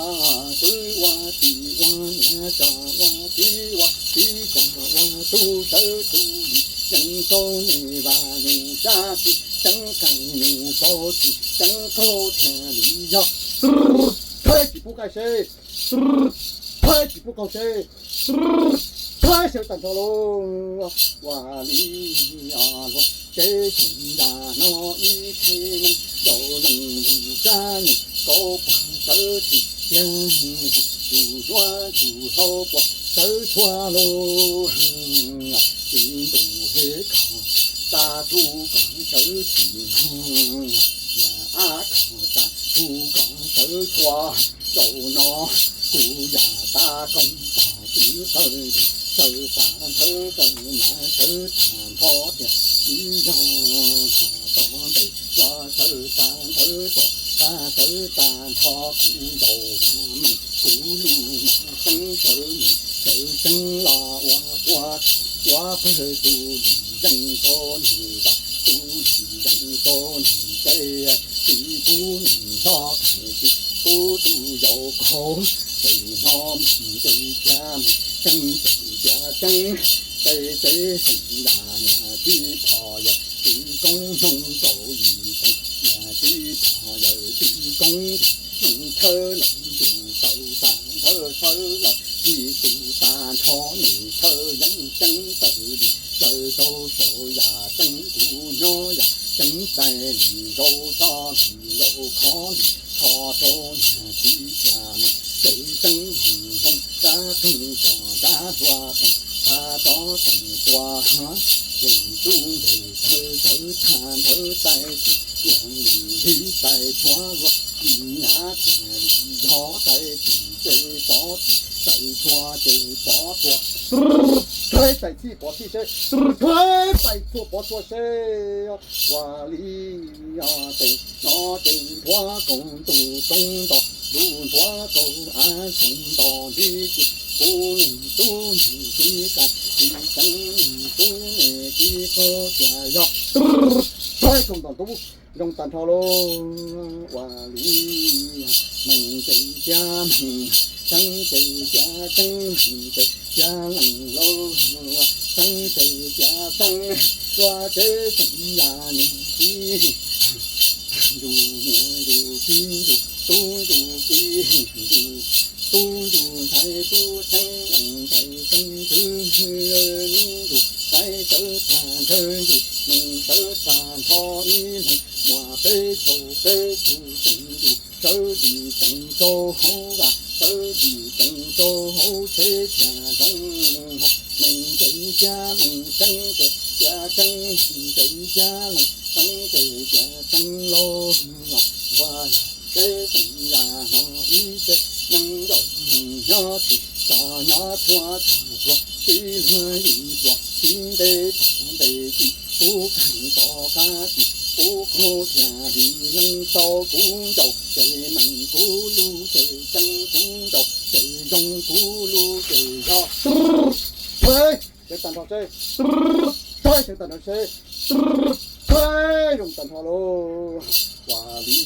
txwv ua tij ua niam tso ua txiv ua txiv tso ua tub sawv tub li, yees rau nws vaj nws tsav tsis tseeb, qeej nws tsaus tsis tseeb, qaug thiaj li yog. Phaib tsis pub qaij seb, phaib tsis pub qaug seb, phaib sawv tag nrho lauj. Ua li luag teb xeem yam no ib txhia neeg zaum leej lus sab nus kauv pog sawv tsis tiag, tus yuav tus hlau pog sawv tshua lauj. Tsis ntus hev kho tas tub koj sawv tsis nug, niam ab kho tas tub koj sawv tshua. Zaum no kuv yam tas koom tog txiv qawg ntus sawv tag nthawv qawg mas sawv tag nrho tiag, ib yog ho tom ntej los sawv tag nthawv tom qab sawv tag nrho. Kuv ncaus meej kuv lus mas tseeb sawv meej sawv tseeb los ua puab ua pawg, tus li yees rau nws vaj, tus li yees rau nws teb, tsis pub nws hlob qhais tsis pub tus yau qaug. Ces hlob meej ces cia meej, tseeb ces cia tseeb, ces teb xeem yam niam txiv pog yawm txiv koob hmoov rau yim xeem, niam txiv pog yawm txiv koob hmoov thawb lawm ntus sawv tag nthawv sawv lawm ib tus tag nrho, nws thawb yeeb tseeb tawm li plaws rau saum yam tseeb, kuv nyob yam tseeb txais li rau tso li rau khov li tsho rau niam txiv cia meej, ces tseeb hoo hoo rab toog tso rab hlua toog, tsa rov toog tua ha, ces ntsuj ntes thawb sawv tag nthawv txais tsis luag li, li txais tshuav luag li, nyab tiag li yog txais tsis ces pov txij, txais tshuav ces pov tshuav, txais txij pov txij seb, txais tshuav pov tshuav seb. Ua li ces no ces nthuav kaus ntuj toob nto, lub nthuav kaus av tshoob nto nti, tsis pub neeg tub neeg txiv qai Tsis tseeb tub ne tib qaug tias yog. Thaib tsoom tom ntub, zoo tag nrho lauj. Ua li meej ces cia meej, tseeb ces cia tseeb, meej ces cia leej lauj, tseeb ces cia tseeb, yuav tsev tseem yam nus txiv. Yus niam yus txiv yus tub yus ki, yus tub yus ntxhais tub tseeb leej ntxhais tseeb ntxwv, yus saib sawv tag nrho yus neeg sawv tag nrho ib leeg muaj peb caug peb tug tseem yus sawv dim tseem rau hauv vaj sawv dim tseem rau hauv tsheb thiaj zoo. Meej ces cia meej, tseeb ces cia tseeb, meej ces cia leej, tseeb ces cia tseeb lauj. Ua tsev tseem yam no ib tsev neeg nraug neeg nyob tsis tso nyob tshuav tsuag tsuag tib luag yim pluag tib nte tog nte tsis pub kheej tom qab tsis pub qaug thiaj li leej tau kuv ncaus ces meej kuv lub ces tseeb kuv ncaus ces zoo kuv lub ces yog. Thaib sawv tag nrho seb, thaib sawv tag nrho seb, thaib zoo tag nrho lauj. Ua li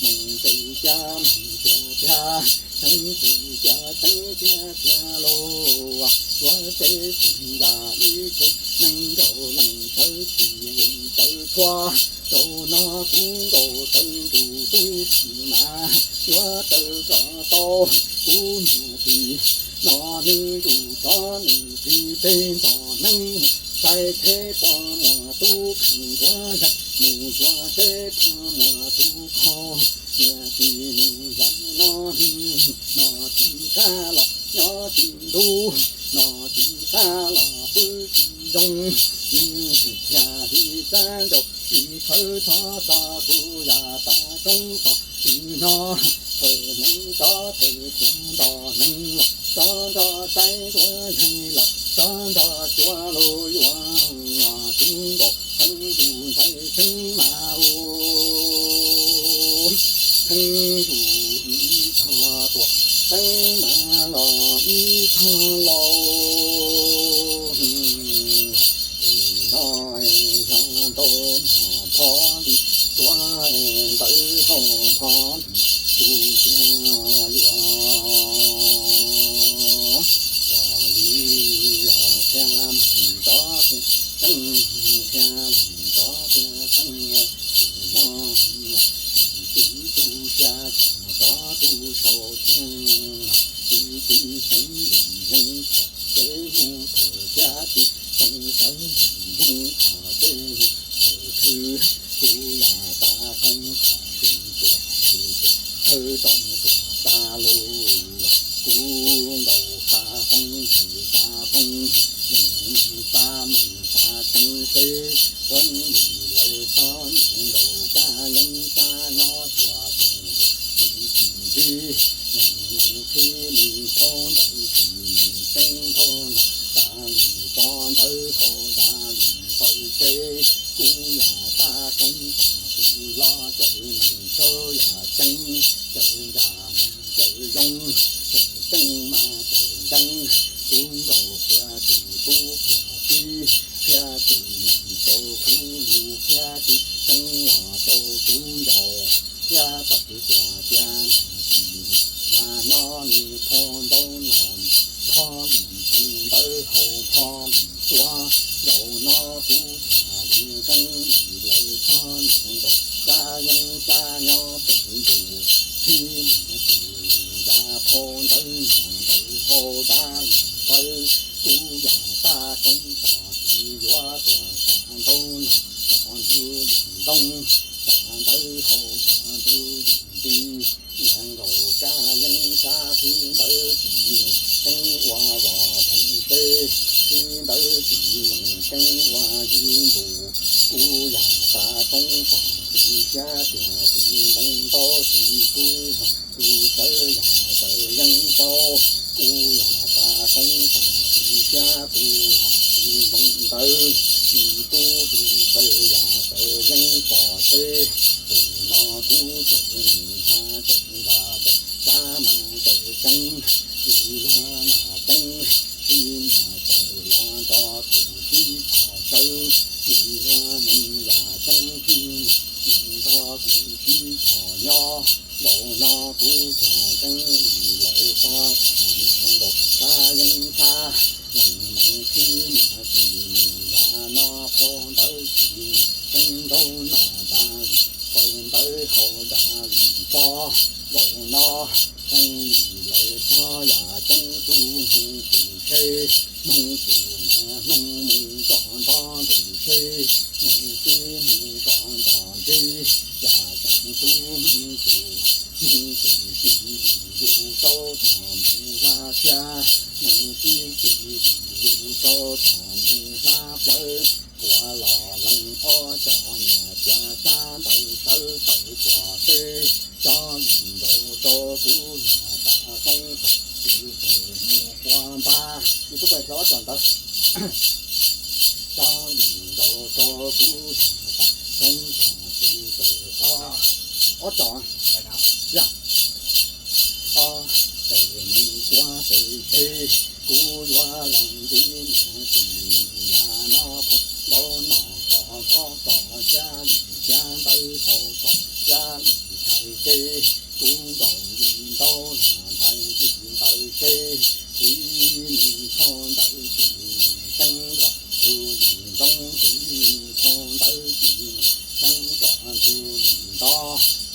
meej ces cia meej tiag tiag, tseeb ces cia tseeb tiag tiag lauj. Yuav tsev tseem yam ib tsev neeg nraug leej sawv tsis yeej sawv tshuav rau no kuv nkaus sawv ntuj tub tsis mas yuav raws kom tau kuv niam txiv no nws yus tso nws txiv peb ntxhais neeb sai tsheb puas muaj tub kheej ntuav yag mus yuav tsev puas muaj tub qaug niam txiv nws yam no no tsis qab los nyob tsis ntub no tsis qab los pw tsis zoo. Thiaj li tsa ncaus tsis khawv txhob tso kuv yam tas roob txo tsis no thawj neeg tso thawj tsuag nto neeg los tso nto saib ntuav yag los tso nto tsuav los yuav kuv nkaus sawv ntuj ntxhais tseeb mas ua tseeb yus ib tog tuaj tseeb mas los ib tog lauj. No yog ntau no phov li tuav ntawv hau phov li tu tiag yuav ua li los thiaj meej tso tiag tseeb, thiaj meej tso tiag tseeb. No tsis txiv tu xya tso tu sau thiab, tsis txiv xeev li yeej thaum kev mus thawm thiab tsis xeev sawv li yeej thaum kev mus thawm khwv. Kuv yam tas koob thaum tsis tuaj thawj tso tuaj tas lus, kuv nkaus qha foob thawm tas foob, yeej meej tas meej tas tseeb seb koj li lawv txhob nyiam nkaus kab yeeb kab nyob tsuas tseeb li tseeb li, yeej meej qhib li nthau ntawd tsis meej xeeb nthau no tas li pov ntawd hau tas li pawg tsev. Kuv yam tas koob tas tsis los tseem meej tso yam tseeb, tseem yam meej tseem zoo, tseem tseeb mas tseem ntseeb. Kuv nkaus qhia tus tub qhia tij, qhia tus neeg rau kuv lus qhia tij, tseeb los rau kuv ncaus qhia tau kuv tuaj tias no tsis yam no nws phau ntau no, nrho li tus ntawd hau nrho li tuav, ncaus no kuv tham li tseeb li lawv txhob nyiam nkaus kab yeeb kab nyob pem lus, qhib li tus neeg yam phau ntawv no ntawd hau tas li pawg. Kuv yam tas koob tas tsis yuav tuaj tas ntau no, tso ntsuj li ntoo, tas ntawd hau tas ntsuj li nti, nyiam nkaus kab yeeb kab qhib ntawd tsis meej xeeb ua vos voog teb, qhib ntawd tsis meej xeeb ua yig ntus. Kuv yam tas koob tas tsis xyab tias tsis npoo ntaub tsis kub, tus txawj yam txawj yeeb paub. Kuv yam tas koob tas tsis xyab tus tsis npoo ntawv tsis kub, tus txawj yam txawj yeeb pom seb, tus no kuv txawj neeg hnav txawj Kuv txhaj tseeb li lawv txhob tham niam nkaus, txhob yeeb txhob lees, mus khib niam txiv mus yav no, phau ntawv tsis mus tseeb, nraub no dav li pawg, ntawv hau dav li pob, zaum no tseeb li lawv txhob, yam tseeb tub hmoob tus tsheb, hmoob tus mas hnub mus tsom nto ntus tsheb, hmoob tib hmoob tsom nto ntej, yam tseeb tub hmoob tus, hmoob tus tsis li yus rau txog mus hlab xyab, hmoob tib tsis li yus rau txog mus hlab plawv, kuav los lees ob cov niam tiav xab ntawv sawv tawm txog teb, tsob li nraud rau kuv hlab tas roob tag, tsis pem mus quav npab, yus tub pais ob cov ntawd. Tsob li nraud rau kuv hlab tas roob tag, tsis pem ob, ob cov, yam, ob pem mus kuav pem tsheb, kuv yuav los ntxiv niam txiv mus yav no, phau ntawv no kom khob kom xyab li xyab ntawv hau kom xyab li txhais tsheb, kuv ntaus ntim ntaub los ntxhais ntim ntawv tsheb, kuv nim phau ntawv tsis mus tseeb nrog ntug li ntoo, kuv nim phau ntawv tsis mus tseeb nrog ntug li nto,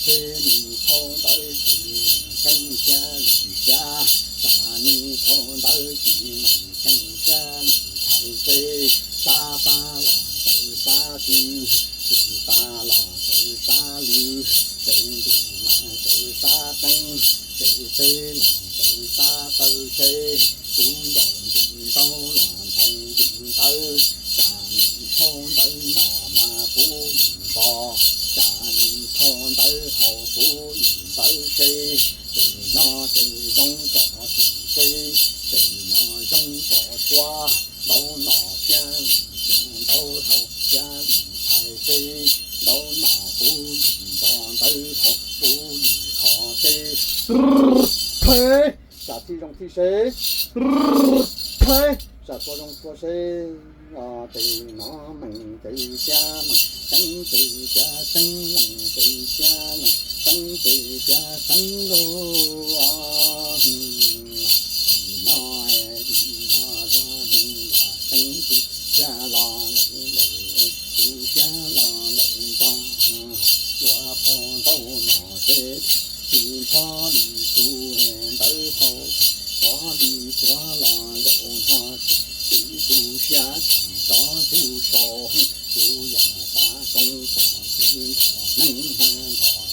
tsheb nim phau ntawv tsis mus tseeb xyab li xyab, tsam nim phau ntawv tsis mus tseeb xyab li txhais tsheb, sab pab los txawv sab twg, tsis pab los txawv sab lwg, tsev ntuj mas txawv sab teeb, tsev teb los txawv sab taw tsheb, kuv ntaus ntim ntaub los ntxhais ntim ntawv, tsam nim phau ntawv no mas puv ib npo, tsam nim phau ntawv hau puv ib ntawv tsheb, ces no ces zoo kom txhais tsheb, ces no zoo kom tshuab, ntaub no xyab li xyab, ntaub hau xyab li txhais tsheb, ntaub no puv ib npo, ntawv hau puv ib qho tsheb. Tsheb, tsam txhij zoo txhij seb, tsheb, tsam txhua zoo txhua seb. Ces no meej ces xyab meej, tseeb ces xyab tseeb, leej ces xyab leej, tseeb ces xyab tseeb lauj. No li no luag neeg yam tseeb, tus xyab los lawm lawm, tus xyab los lawm ntog, yuav phau ntau no ces tsis nphob li tus ntawv hau, pov li tuav los zaum no tsis txwv tus xyab tsis tso tus sau, tus yam xav zoo txog tsis nrog neeg mag nrog nram,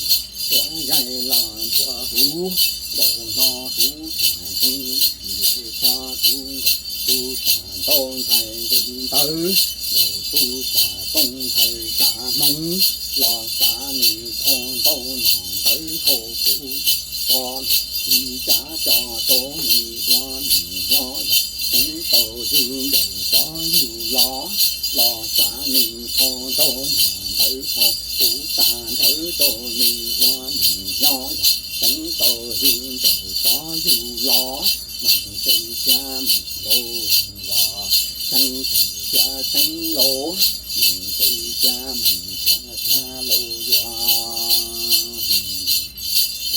tuav yaig los ntuav huv, zaum no kuv tham tseeb li lawv txhob tus nkaus, tus sam ntau ntxhais ntim ntawv, zaum tus sam tooj ntxhais sam hmoov, los xav nws phau ntau no ntawv hau kuv, pov li cav tso rau nws ua nws nyob yog tseeb tau yug ncaus tso yug los, los xav nws phau ntau no ntawv hau kuv tas nrhawv rau nws ua nws nyob yog tseeb tau yug ncaus tso yug los, meej ces xyab meej lauj, los tseeb ces xyab tseeb lauj, meej ces xyab meej tiag tiag lauj yuav.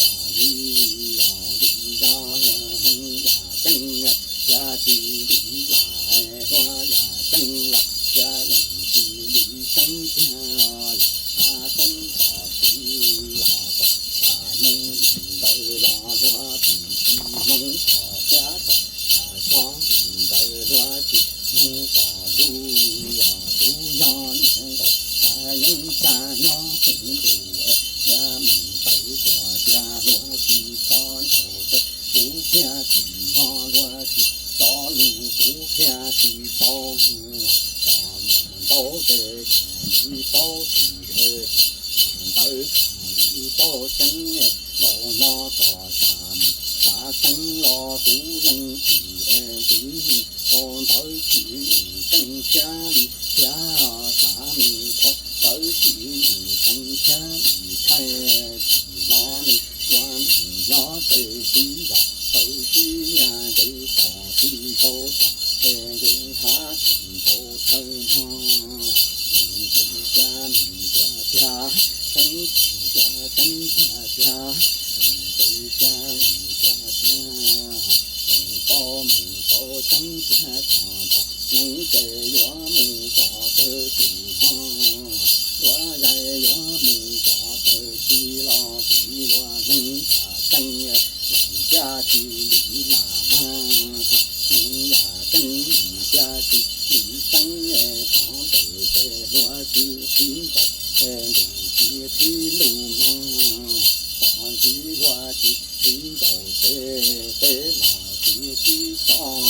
Yog li, yog li yog luag neeg yam tseeb, xyab tsis li lam huab yam tseeb los xyab yeej tsis li tseeb tiag, yam xav toob tom tsis los kom tas mus li ntawd los luag tseem tsis hnov, kom xyab kom tas txhob li ntawd luag tsis hnov, kom lub los kuv yog niam nkaus xav yeeb xav nyob tseeb tus, thiab meej tawv tuaj tiag luag tsis txhob ncaus, kuv thiaj tsis nyob luag tsis txhob lug, kuv thiaj tsis tau kom muaj ntau ces kom li paub tsis, ntawd kom li paub tseeb, zaum no kom xav xav tseeb los kuv leej tsis ntxiv, phau ntawv tsis meej tseeb thiab li thiab, xav nws phau ntawv tsis meej tseeb thiab li thaij, tsis no nws ua nws nyob tes tsis zos tawv tsis yag ntev tos tsis dhau tos es ntev hav tsis dhau chaw no, meej ces xyab meej tiag tiag, tseeb ces xyab tseeb tiag tiag, meej ces ces yuav mus kom tawg tus ho, luag zais yuav mus kom tawg tsis los tsis luag neeg tham tseeb, lees cia tsis lim lam mas, neeg yam tseeb lees cia tsis lim tseeb, tov ntawm ces luag tsis qhib ntaus, ntuj tsis qhib lus mog, tov ntxiv luag tsis qhib ntaus ces peb los tsis qhib txoj,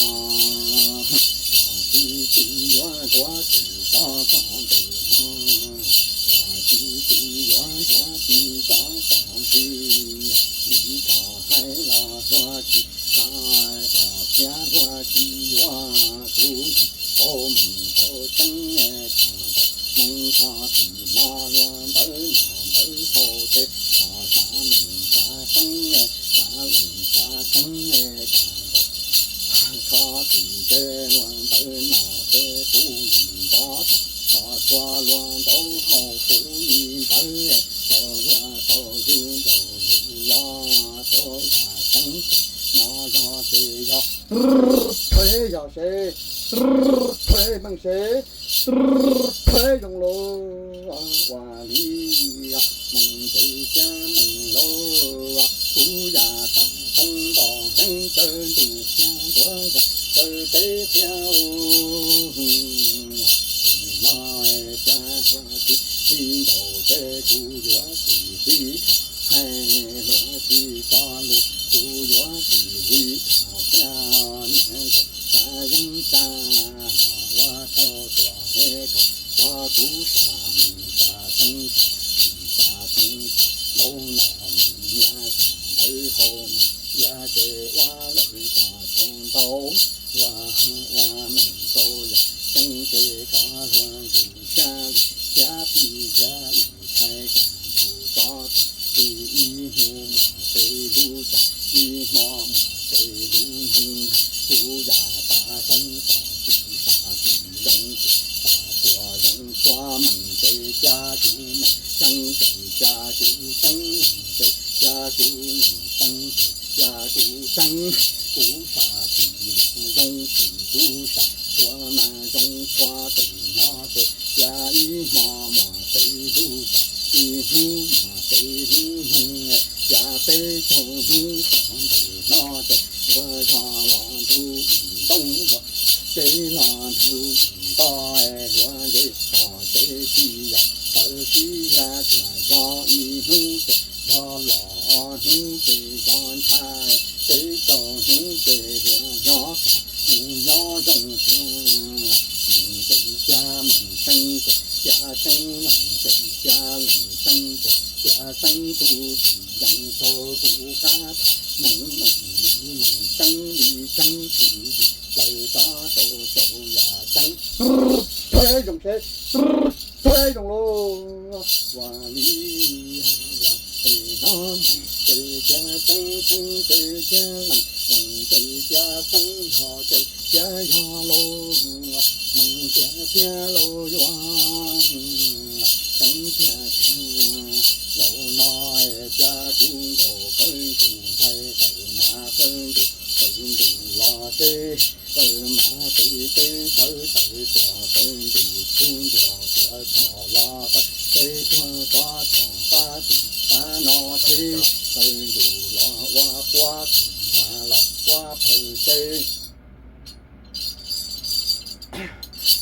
tov tsis tsis yuav nthuav tsis txoj tov ntawm no, tov tsis tsis yuav nthuav tsis txoj tov ntxiv, vim tov hais los luag tsis txhais, tov thiab luag tsis yuav, kuv tsis paub mus tau tseeb, tov ntawm neeg txog tim no luag ntawd no ntawd haus ces tov xav mus xav tseeb, xav mus xav tseeb, tov txog tim ces luag ntawd no ces kuv yim ntov tov txog txhua luag ntawd haus kuv yim ntawd, tau luag tau yus ncaus yus los tau yam tseeb ces no yog ces yog, peb yog seb, peb meej seb, peb zoo lus ua li meej ces cia meej lus, kuv yam tas toob nto heev tsawv ntuj thiab ntuav yam tsawv teb thiab ub. Ces no cia luag tsis qhib ntaus ces kuv yuav tsis qhib tham, hais luag tsis txog lus kuv yuav tsis qhib tham thiab, niag ntaus xav yeeb xav ua tau tuam he kom txog kuv sam mus xav tseeb tham, xav tseeb tham ntau no mus nyias xav ntawd hau mus nyias ces ua lawm kom tau ntau, ua ua meej rau yam tseeb ces kom luag ntus thiab lus thiab pib thiab lus thaij kam ntus tso tag kis ib hnub muaj peb lub cas ib hmo muaj peb lub hnub, kuv yam tas toob tas tsis tas tsis zoo tsis tas txhua zoo txhua meej ces cia kuv meej tseeb ces cia kuv tseeb meej ces cia kuv meej tseeb ces cia kuv tseeb, kuv sam tsis zoo tsis kuv sam txhua mas zoo txhua tes no ces cia ib hmo muaj peb lub cas ib hnub muaj peb lub hnub, cia peb caug hnub tov ntawm no ces luag zog los ntuj ntoo luag ces los ntuj nto luag nce toj ces tsis yog tawv tsis yog tias zog ib hnub ces zog los hnub ces zog ntshav, peb caug hnub ces luag nyob kam mus nyob zoo thiab, meej ces cia meej tseeb ces cia tseeb, leej ces cia leej tseeb ces cia tseeb, tus tsis yeej txog kuv qab tham meej meej li meej tseeb li tseeb tsis yim plaws tso rau tau yam tseeb. Peb zoo seb, peb zoo lus ua li ua ces no meej ces cia tseeb, tseeb ces cia leej, leej ces cia tseeb, yog ces cia yog lus, meej tiag tiag lus yuav tseeb tiag tiag. Laus no cia kuv nkaus qawv ntus ntxhais qawv mas qawv ntus, qawv ntus los ces qawv mas ces teb qawv tawv tuam qawv ntus txhub ntuas tuam txhom los qawv teb tuag txog txhom pab tim pab no ces qawv ntus los ua puab txhom mas los ua phaw ces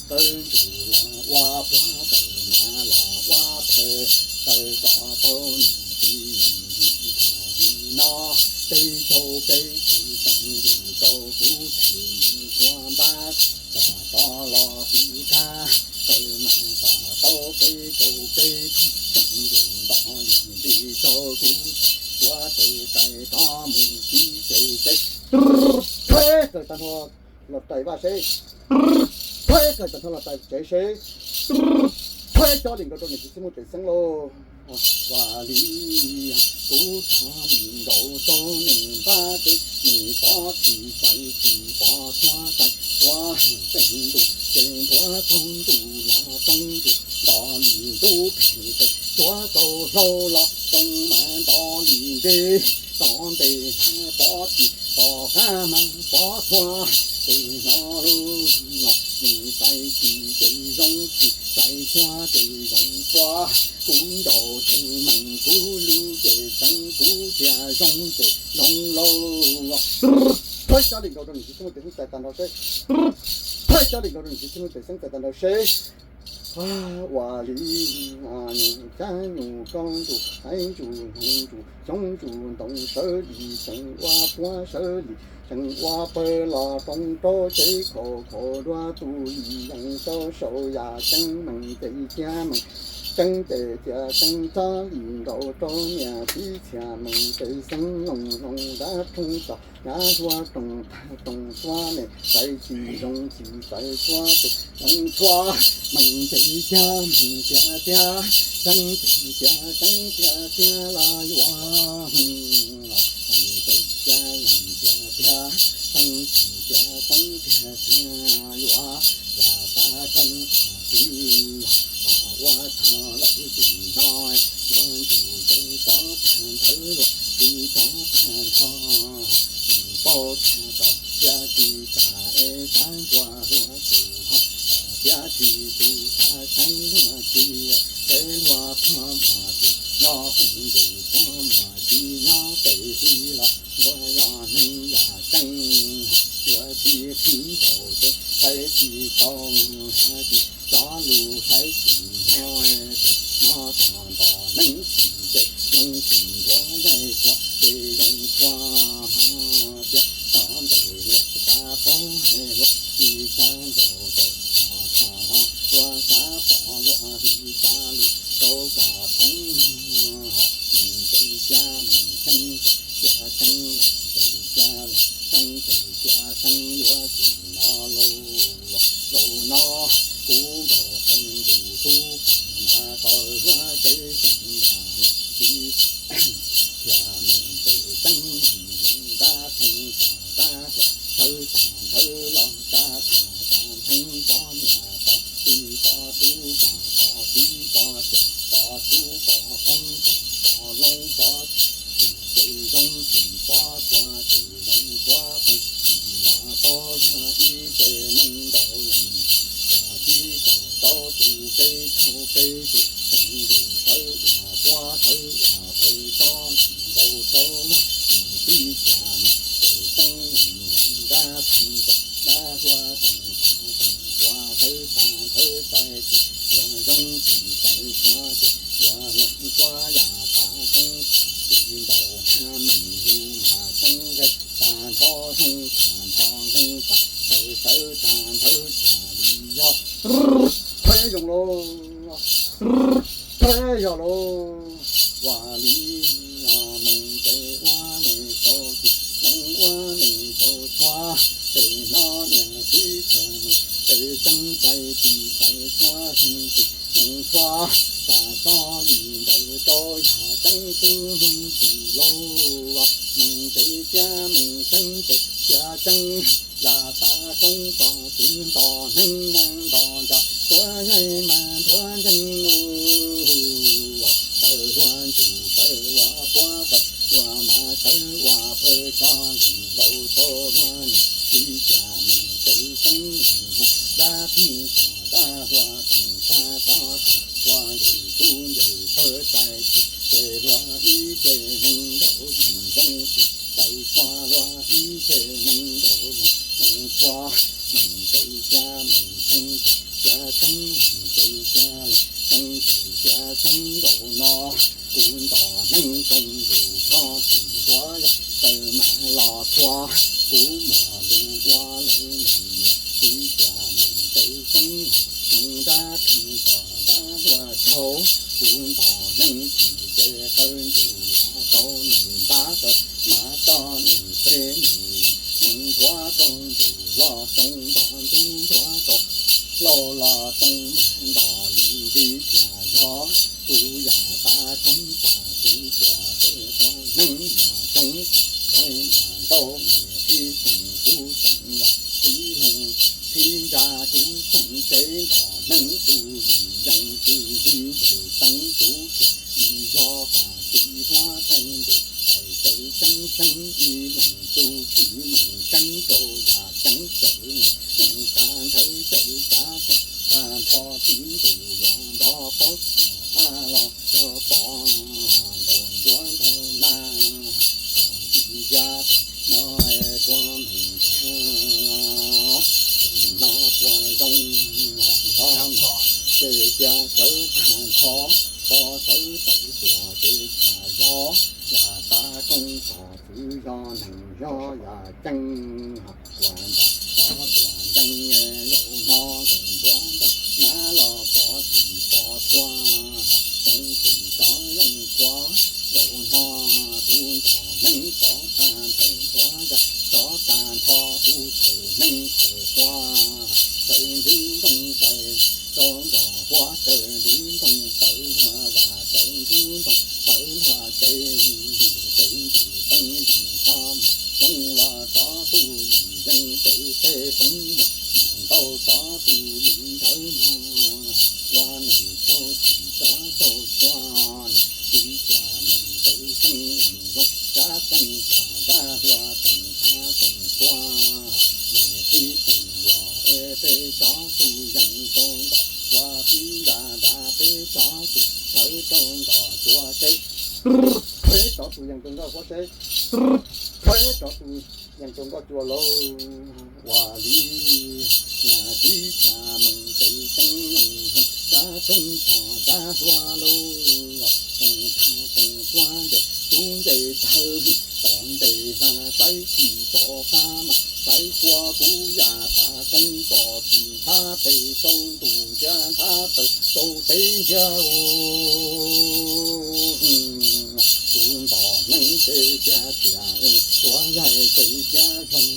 qawv ntus los ua puab qawv mas los ua phaw, qawv kom tau niam txiv neej thaum no, peb caug peb tug qawv ntus rau kuv tsis mus ua npab, kom tau los tim qab qawv mas kom tau peb caug peb tug qawv ntus nto li nti rau kuv ua tes tais tov mus tib ces ces peb qawv tag nrho los rais vaj seb, peb qawv tag nrho los rais tsev seb, peb cov li nkaus rau niam txiv txij muaj tes xeeb lauj. Ua li kuv txhom li nkaus rau nws npab ces nws pov txim xaiv txim pov txhua xaiv ua peb ntus ces ntuav txog ntus los txog ntus nto li ntub phem ces tuav rau hlau los txoov mas nto li nte tov ntes pov txim tom qab mas pov txhua. Ces no lub los nws txais tsis ces zoo tsis, txais txhua ces zoo txhua. Kuv nraus ces meem, kuv lub ces tseeb, kuv tias zoo ces zoo lauj. Thawb cov li nkaus rau nws tsis txheeb tes xeeb txais tag nrho seb. Thawb cov li nkaus rau nws tsis txheeb tes xeeb txais tag nrho seb. Ua li nyuj cab nyuj kaub, ntsuj qaib ntsuj hneev, ntsuj xyoob ntsuj ntoo, sawv li tseem ua puav, sawv li tseem ua pawg, los roos rau tsev khaum, khaum dua tus li yees rau saum. Yam tseeb meem ces cia meem, tseeb ces cia tseeb, txhob li nkaus rau niam txiv txhiaj meem. Tes xeeb loos loos dab roob txog yav hlua, roos tag roos txhua, nej txais tsis zoo tsis txais txhua ces zoo txhua. Meem ces cia meem tiag tiag, tseeb ces cia tseeb tiag tiag los yuav. Meem ces cia meem tiag tiag, tseeb ces cia tseeb tiag tiag yuav. Yam tav roob tag twg los ua txog lawm tim no, yuav ntus ces tsov tag nthawv luag li tsov tag nrho. Paub txog tso cia tsis tas es xav ntua hlua tus ho, txom cia tsis tus xav saib luag tsis, peb luag phoj muag tsis nyob pem ntus, phoj muag tsis nyob pem hli los luag yog neeg yam tseeb. Yuav tsis qhib ntaus ces saib tsis tau, tsis txog lus saib tsis nyob, ces nyob tag nrho neeg tsis ces zoo tsis ntuav yaig txhua ces zoo txhua. Hmo tias txog ntawm luag xav paub luag li xav ntaus rau txog txog ho, luag xav pom luag li xav lus rau kom theeb mog. Meem ces cia meem, tseeb ces cia tseeb, lees ces cia lees, xeeb ces cia xeeb, yuav tsis no lauj. Zaum no kuv nkaus qee ntus tub, mas kom luag teb xeeb nram tsis thiaj meem ces tseeb meem, dab roob tag dab hlua, sawv tag nthawv los tsa tag tag ntheeb, pov niam pov txiv pov tub pov, pov txiv pov txiv pov tub pov qoob pov, pov loob pov txhua, tsis ces zoo tsis pov txhua ces zoo txhua. Peb tsis los tau luag ib ce neeg nkaus leej, tsis kaum rau tus peb caug peb tus, tseem ntus sawv ua puab sawv ua phaw tsob nkaus rau luag, tib cas ces tseeb dab pheej tsom dab hlua, toom tag toom txhua sawv tag nthawv txais tsis, yuav zoo tsis txais txhua ces yuav leej txhua. Yam tav roob tsis ntaus hab meem, yus mas tseeb nqe tag nrho zoo tag nrho nqe tag, sawv sawv tag nthawv tag li yog. Thawb zoo lauj, thawb yog lauj. Ua li meem ces ua nej tau tsis, zoo ua nej tau txhua, ces no niam txiv txhiaj meem ces tseeb txais tsis txais txhua, zoo tsis zoo txhua. Tam txoj li ntawd rau yam tseeb tub neeg tsis lauj. Meem ces cia meem, tseeb ces cia tseeb, yam tav roob tog tsis nto neeg mas nto ncas, tuav yaig mas ntuav nceeg. Sawv luag ntus sawv ua puab, sawv luag mas sawv ua phaw tsob nkaus rau luag, niam txiv txhiaj meem ces tseeb meem, dab pheej tsom dab hlua, toom tag toom txhua, nqes tub nqes phaw txais tsis, ces luag ib ce neeg nkaus leej, zoo tsis txais txhua, luag ib ce neeg nkaus leej zoo txhua. Meem ces cia meem, tseeb ces cia tseeb, lees ces cia lees, xeeb ces cia xeeb. Zaum no kuv nto neeg zoo yus txhob txwm tuav yog taw mas los txhua. Kuv muaj lus ua lawv meem, niam txiv txhiaj meem ces tseeb, zoo dab pheej tsom dab hlua tsaug. Kuv nto neeg tsis ces qawv ntus los tau nws ntab taw, mas tso nws peb nws lees, nees nthuav rau ntus los tsoo, nto ntub nthuav rau hlau los tsoo, nto li nti thiaj yog. Kuv yam tav roob tog tsis tuaj ces tuaj neeg muaj tsoo tag, ntshai muaj ntau nws qhib tseem kuv tseem yam qhib hloov, qhib ntsa kuv tseem ces nto neeg tus yim yees tus li ntes teev kuv thiaj li yog pas tiv huab theej ntus txais ces tseeb tseeb ib leeg tus tsis Cia sawv tag nrho, pov sawv tawm tuam ces tsham zog, yam tav koob tom txwv zog neeg zog yam ceeb. Kuam nram tod tuam ncees, zaum no nkees ntuav ntog, nab los pov txim pov txhua, zoov txim cov zoov txhua, zaum no kuv nrog neeg pov tag nrho tuav zog, cov tag nrho kuv thawm neeg thawm txhua, txawv ntswg ntoo txais rau nkaus huab, txawv ntswg ntoo txawv luag vam, txawv ntswg ntoo txawv luag cev, txawv ntswg teeb zeeg hlo mus, xyoo los rov tus yim yees pem tej peev mus, mus ntau rov tus yim nthawv mog, ua nws tau txim rov tau txhua, nws tiv cia meem txawv xeeb zoo, rab teej tog dab hluas teem tag teem txhua, nws qhib teem los es peb rov tus yees rau nkaus ua tib nra nrad peb rov tus tawv rau nkaus cua teb, peb rov tus yees rau nkaus huab teb, peb rov tus yees rau nkaus cua lauj. Ua li, yam tib cia meem txawv xeeb zoo, rab teej tog dab hluas lauj, teem tag teem txhua ntes tub ntes tawg, tom ntes hla saib tsis pom qab mas saib txhua kuv yam tas koob tom txim nthab pem rau ntuj ntsia nthab tawm rau teb ntsia u. Kuv ntom neeb ces cia tias tuav yaig ces cia zoo,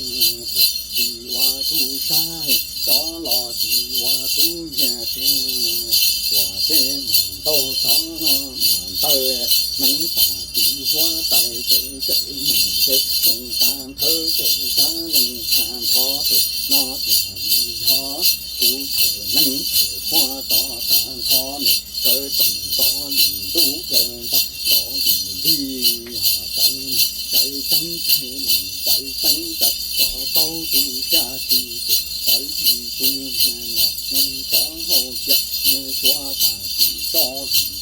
tuam tsis ua tub sab, rov los tsis ua tub nyiag tiag, tuam teb mus ntau txhov mus ntawd, neeb tas tsis huab tais ces tseem meem ces zoo tag nthawv ces sab zoo tag nrho pem no tiag li yog kuv thawm neeb thawm txhua rov tag nrho nws sawv tsees nto lim ntuj plaws ntag nto lim ntig ho txais txais txeeb txais nees txais txeeb txais rov tau tus xya tsis tus txawv tsis tus niag no nyob rov hauv cia nws suav tas tsis tso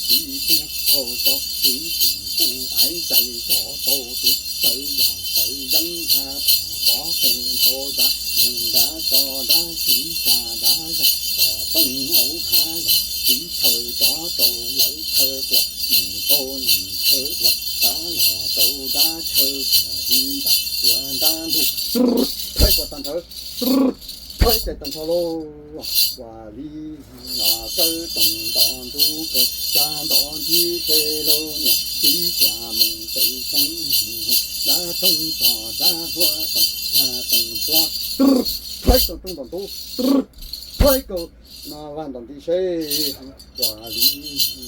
vim tsis pub hau tso tsis tsis pub aiv txais rov tau tus txawv yam txawv yeeb nrad tham pov pem nthau dab noog dab tso dab tsis xya dab zag tom tooj hauv hav yam tsis chaw rov rau lawv chaw quas nees rau nees chaw quas dab los rau dab chaw chaw li nram ua dab ntug thaib quas tag nrhawv thaib tes tag nrho lauj. Ua li sawv tsees nto ntug kaw tsa nto ntsib se lauj niam tib cia meem txawv xeeb dab roob tso dab hluas teem tag teem txhua thaib kaw roob ntom ntub thaib kaw no vaj ntom nti seb ua li,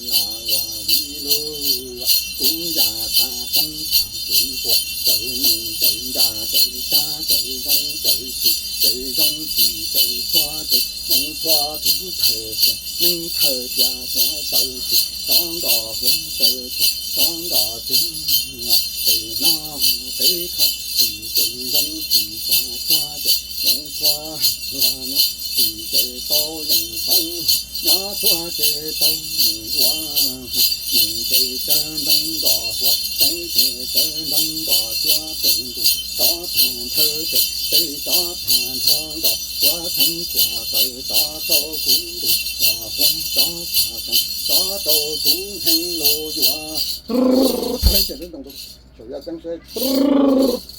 ua li lauj. Kuv yam tas koob tas txim quas txawv nees txawv nra txawv sab txawv zoo txawv txim txawv zoo txim txawv txhua txawv zoo txhua tub thawm tias neeb thawm tias huab txawv txim rov nkaus huab txawv txhua rov nkaus cuag pem no peb kho txim txawv zoo txim xav txhua txawv zoo txhua luag nyob txim txawv tau yeem tau nyob txhua ces tau yeem ua nees ces tsaws ntoo nkaus huab txawv ces tsaws ntoo nkaus cuag pem ntuj rov tag nrhawv ces peb rov tag nrho nkaus huab txheeb quas txawv rov rau kuv ntuj los huab rov tag tees rov rau kuv heev lus yuav thaib ces lub ntoo rau saum yaj ceeb seb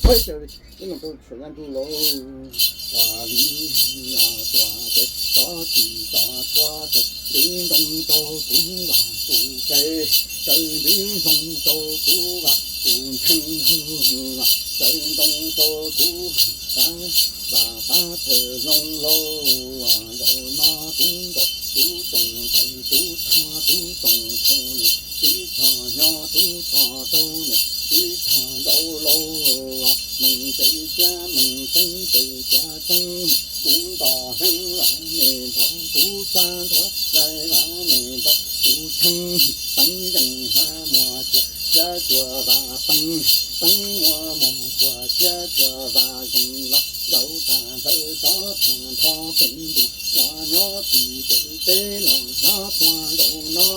thaib ces lub ntoo rau saum yaj ntug lauj. Ua li tua ces rov txim rov txhua ces ntws ntoo rau kuv vam kuv tsev, tsaws ntws ntoo rau kuv vam kuv ntseeg, tsaws ntoo rau kuv vam vam qab thawm zoo lauj. Zaum no kuv nkaum tub txoos ntxhais tub txhog tub txoos thaum nws tib txhog nyob tub txhog tau nws tib txhog nkaus lauj. Meem tsev cia meem tseeb tsev cia tseeb, kuv nto heev vam nws nrog kuv tsa nrog dais vam nws nrog kuv txheeb, peev yees hla muag cuag thiab cuag vam peev, peev muag muag cuag thiab cuag vam yees los zaum tag ntawd rov tag nrho pem ntuj los nyob txim pem teb los nyob txhua zaum no,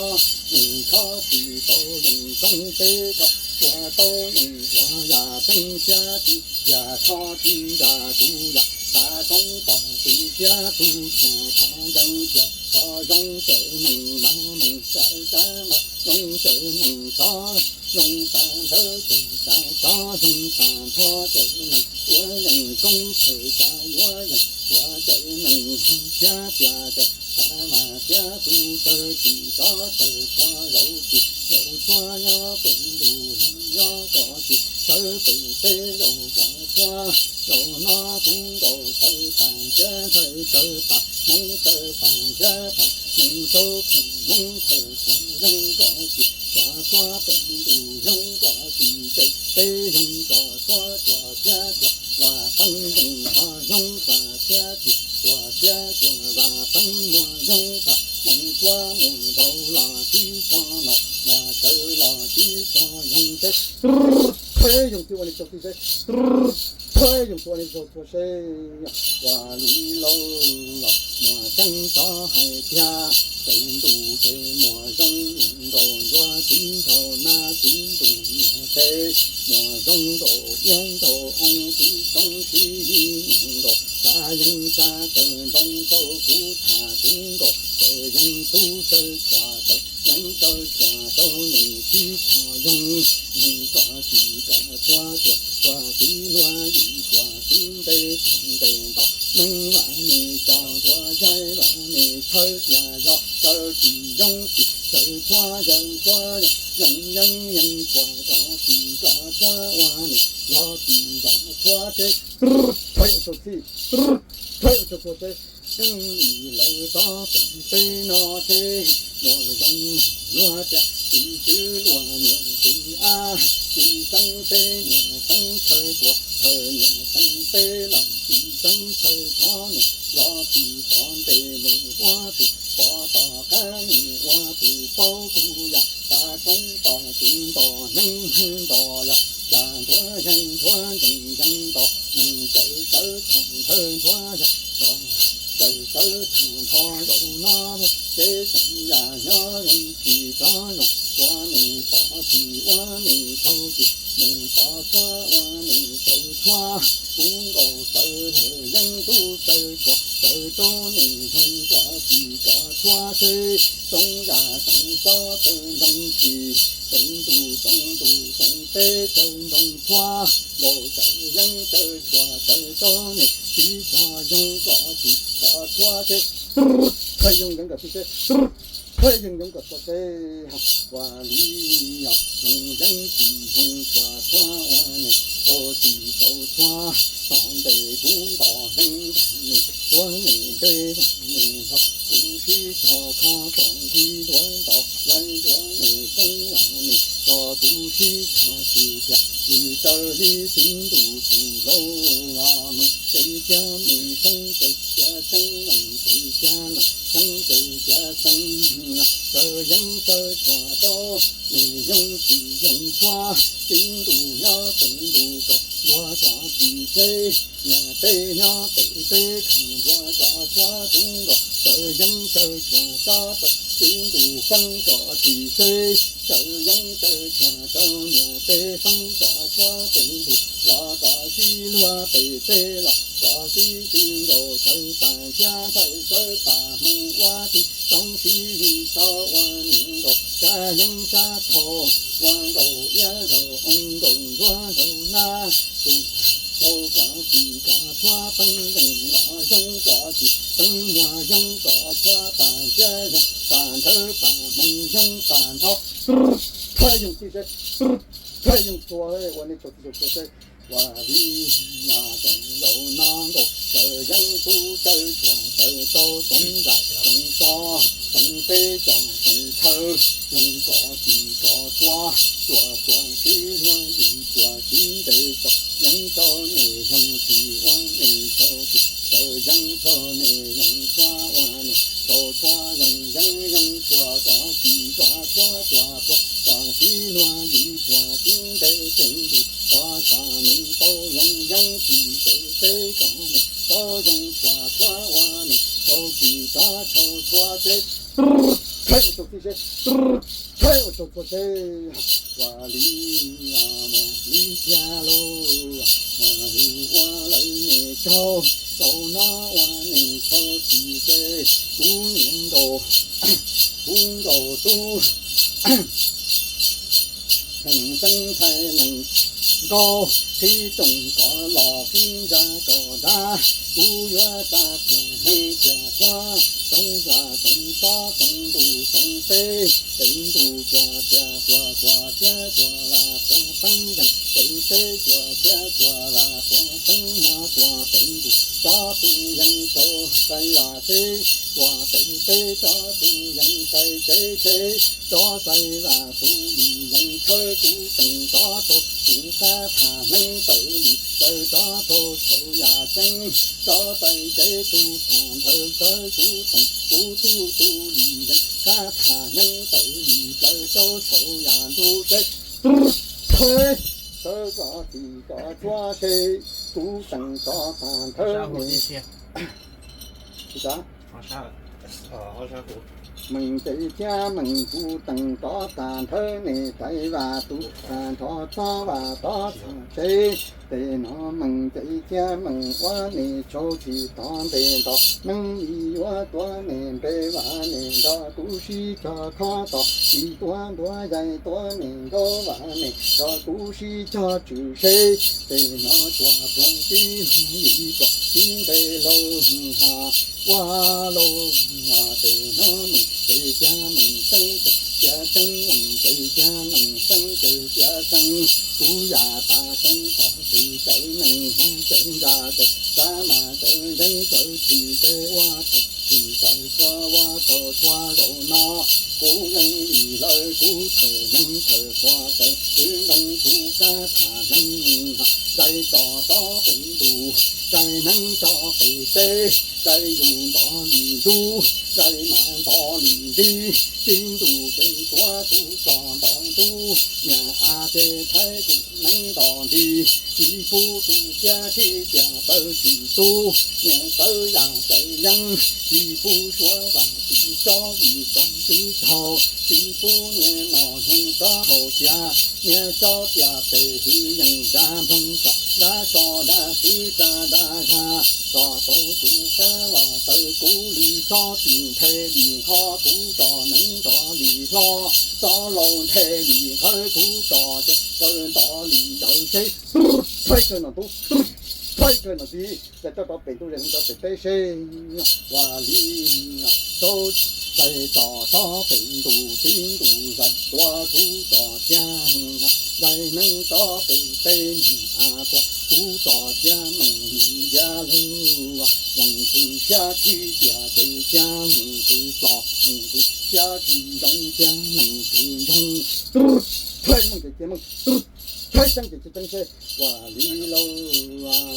nws khob txim tau yees toob peb kho txhua tau yees ua yam tseeb thiab tsis yam kho tsis yam kuv yam tas koob tom txim thiab tus thiaj kho ncees thiab Tov zoo cawm neeg, mas neeg cawm tsav, mas zoo cawm neeg tov, zoo tas nthawv cawm tas tov, zoo tas nthov cawm neeg, ua yeej koob thawm tas yuav yeej ua cawm neeg, hu thiab tias cawm tas mas thiab tus cawm tsis tov cawm txhua zaum tsis zaum txhua nyob pem ntuj nyob kom tsis sawv pem teb zaum kom txhua zaum no kuv nkaus tawv pam thiab ntxhais tawv pam hmoov tawv pam thiab pam hmoov tau pheej hmoov thawm kom zoo kom tsis txhua txhua pem ntuj zoo kom tsis pem teb zoo kom txhua txhua thiab txhua vam peev yeej ho zoo pam thiab tsis txhua thiab txhua vam peev muaj zoo pam hmoov txhua muaj ntau los tib txho no muaj tawv los tib txho zoo teb. Peb yoog tib ua li txog tib seb, peb yoog tib ua li txog txhua seb, ua li lauj los muaj tseeb tov hais tiag, pem ntuj ces muaj zoo niam nkaus ntsuag txiv nraug nab txiv ntuj niam teb, muaj zoo nkaus iab nkaus oo txiv txoob txiv niam nkaus tsav yeeb tsav tawv ntoo tau kuv tham kuv nkaus tawv yeeb tub tawv tshua tawv yeeb tawv tshua tau nws tib txho zoo, nws kom tsis kom txhua txhua txhua txiv luag yim txhua txiv nte txhua nte nto, neeb vam nws tso ntxhua yaib vam nws thawj tias yog tawv tsis zoo tsis tawv txhua yawg txhua yawg zoo yeeb yeeb txhua kom tsis kom txhua ua nws yog tsis yog txhua seb, peb ua txhua txhij, peb ua txhua txhua seb. Yeej li lawv tov pem teb no seb, muaj zoo luag tias txiv tswv luag niam txiv ab, txiv xeeb teb niam xeeb chaw tuam chaw niam xeeb teb los txiv xeeb chaw txhob niam yog tsis tov ntes nws ua tus pov tom qab nws ua tus paub kuv yam tas koob tos txiv ntos neeb ntos yog yam ntuav yeeb ntuav ntsees yeeb ntos neeg cawm sawv thaum nthawv ntuav yog los cawm sawv thaum nthov zaum no ces xeem yam nyob zoo tsis tov zoo txhua nws pom tsis ua nws tau tsis nws pom txhua ua nws tau txhua, kuv nkaus sawv lawm yeeb tub sawv tshua sawv tau nws zoo kom tsis kom txhua seb, txoov yam txoov txob tawv ntoo tsis, teev ntuj txoov ntuj txoov teb tawv ntoo txhua, nkaus sawv yeeb sawv tshua sawv tau nws tib txho zoo kom tsis kom txhua seb, peb yoog yeeb kom txhua seb, peb yoog yeeb kom txhua seb, ua li yog zoo yeeb tsis zoo tshua txhua ua nws tau tsis tau txhua, tom ntej kuv ntos heev nws tuav nws npe nws nrog kuv sib txhog kho tom nti ntuav ntos yaib ntuav nws txoob vam nws tso kuv sib txhog tsis tiag li tawv li txiv ntuj tus laus los mus ces cia mus xeeb ces cia xeeb lees ces cia lees xeeb ces cia xeeb, sawv yeeb sawv tshua tau nws yoog tsis yoog txhua, txiv ntuj nyob pem ntuj kom ntsuag kom tsis seb, niam teb nyob pem teb kom ntsuag kom txhua kuv nkaus sawv yeeb sawv tshua tso tau txiv ntuj feeb kom tsis seb, sawv yeeb sawv tshua tau niam teb feeb kom txhua pem ntuj los kom sib luag pem teb los kom sib tw nkaus sawv tas thiab ntxhais sawv tas hmoov ua tib tsoom sib li tso ua niam nkaus sab yeeb sab thaum ua nkaus iab nkaus oo nkaus ntsuag nkaus nab tus tau kom tsis kom txhua peev zeej los zoo kom tsis peev muag zoo kom txhua tas thiab zoo tas nthawv tas hmoov zoo tas nthov, peb yoog txhij seb, peb yoog txhua ua li txhua txhij txhua seb, ua li yog zoo zaum no nkaus sawv yeeb tub sawv tshua sawv tau txoov zam txoov tso txoov teb tso txoov chaw zoo kom tsis kom txhua, txhua txhua sib luag yim txhua sib ntes tso yeeb tso nws yoog tsis ua nws tau tsis sawv yeeb tso nws yoog txhua ua nws tau txhua, yoog yeeb yoog txhua kom tsis kom txhua txhua txhua kom sib luag yim txhua sib ntes pem ntuj tso kom nws tau yoog yeeb tsis pem teb kom nws tau yoog txhua txhua ua nws tau tsis tso tshau txhua seb, peb ua txhua txhij seb, peb ua txhua txhua seb, ua li mus li thiab lauj, mus li ua lawm nws tsaug, tau no ua nws tshau tsis seb, kuv niam nkaus Qhib toom kov los qhib ntsa kom dab, kuv yuav xa tiag neeg tiag qhuav, txoov yam txoov tsob txoov ntuj txoov teb, pem ntuj tsuag tiag tsuag tsuag tiag tsuag vam tsuag teeb yees, pem teb tsuag tiag tsuag vam tsuag teeb muag tsuag pem ntuj tsob tub yees tau txais vam teb, tsuag pem teb tsob tub yees txais teb teb, tsob txais vam tub li yees thawb kuv teem tsob tau kuv qab tham neeb tawm li plaws tsob tau txhaum yam ceeb, tsob txais teb tub tham ntawd thawb kuv teem kuv tub tub li yees qab tham neeb tawm li plaws tau txhaum yam ntuj teb. Thawb kom txim kom tsuab se, kuv teem tsob tham thawb meem txev thiab meem kuv teem tsob tham thawb nes txais vam tub tham nrho txob vam tsob tham tsev. Tes no meem txev thiab meem ua nes tshau tsis tau ntes nto, neeb li yuav tuav nes npe vam nes nrog kuv sib cog khob tos, tsis tuav ntuav yaig tuav nes nkaub vam nes nrog kuv sib cog tshwm seb. Tes no tsuag tsuag tib hmos yim tsuag tib npe laug ha ua laug ha. Tes no meem tes cia meem xeeb tes cia xeeb, meem tes cia meem xeeb tes cia xeeb. Kuv yam tas soob tos tsis tawv neeg hnav tsev ntsa tawv xav mas tawv yeeb tawv tsis teb ua thaum tsis tawv tshua ua tau tshua zaum no. Kuv yeej li lawv kuv thawm neeg thawm quas tawv twv ntoo kuv qab tham neeb ha. Txais tso tsob pem ntuj, txais neeb tso pem teb, txais ntuj nto li ntub, txais mas nto li ntib, tib ntuj ces tuav kuv tso nto ntub, niam a ces thaiv kuv neeb nto ntib, tsis pub tu siab tsis tias tawv tsis tub, niam tawv yam tawv yeeb, tsis pub suav vam tsis tsob vim tsoom twb tau, tsis pub niam no hnyuv tsob hau tias, niam tsob tias pem hwv yeej dab nploog tso dab so dab xwb tsa dab ha. Tso tau kuv qab los tawv kuv lwm tsob tsis nthe li nqho kuv tso neeb nto li hlob, tsob laus nthe li thawb kuv tso ces tawv nto li ntawd seb. Thaib kawg no ntub, thaib kawg no ntib, txais tso rau pem ntuj txais neeb rau pem teb seb. Ua li tau txais tso tsob pem ntuj tib ntuj zais tuav kuv tso thiab, zais neeb tsob pem teb niam a tuav kuv tso thiab meem li ntiav lug, leej twg siab khib tias ces thiab leej twg plos, leej twg siab tsis zoo thiab leej twg zoo. Thaib meej ces cia meej, thaib ceeb ces cia ceeb seb. Ua li lauj,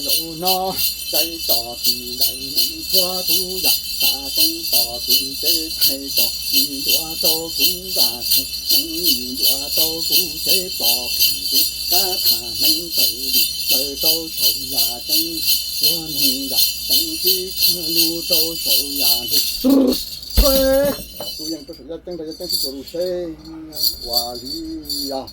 zaum no txais tso tsis lawv neeg tshuav tub yam tas soob tos tsis teb txhais tso li ntuav rau kuv vam txhais neeb li ntuav rau kuv tsev plos pem kuv qab tham neeb tawm li plaws rau txhaum yam ceeb, ua neeg yam ceeb khib lug rau saum yam ntug. Thaib, kuv yeej rau saum yaj ceeb rau yaj ceeb sib txuas lug seb. Ua li os.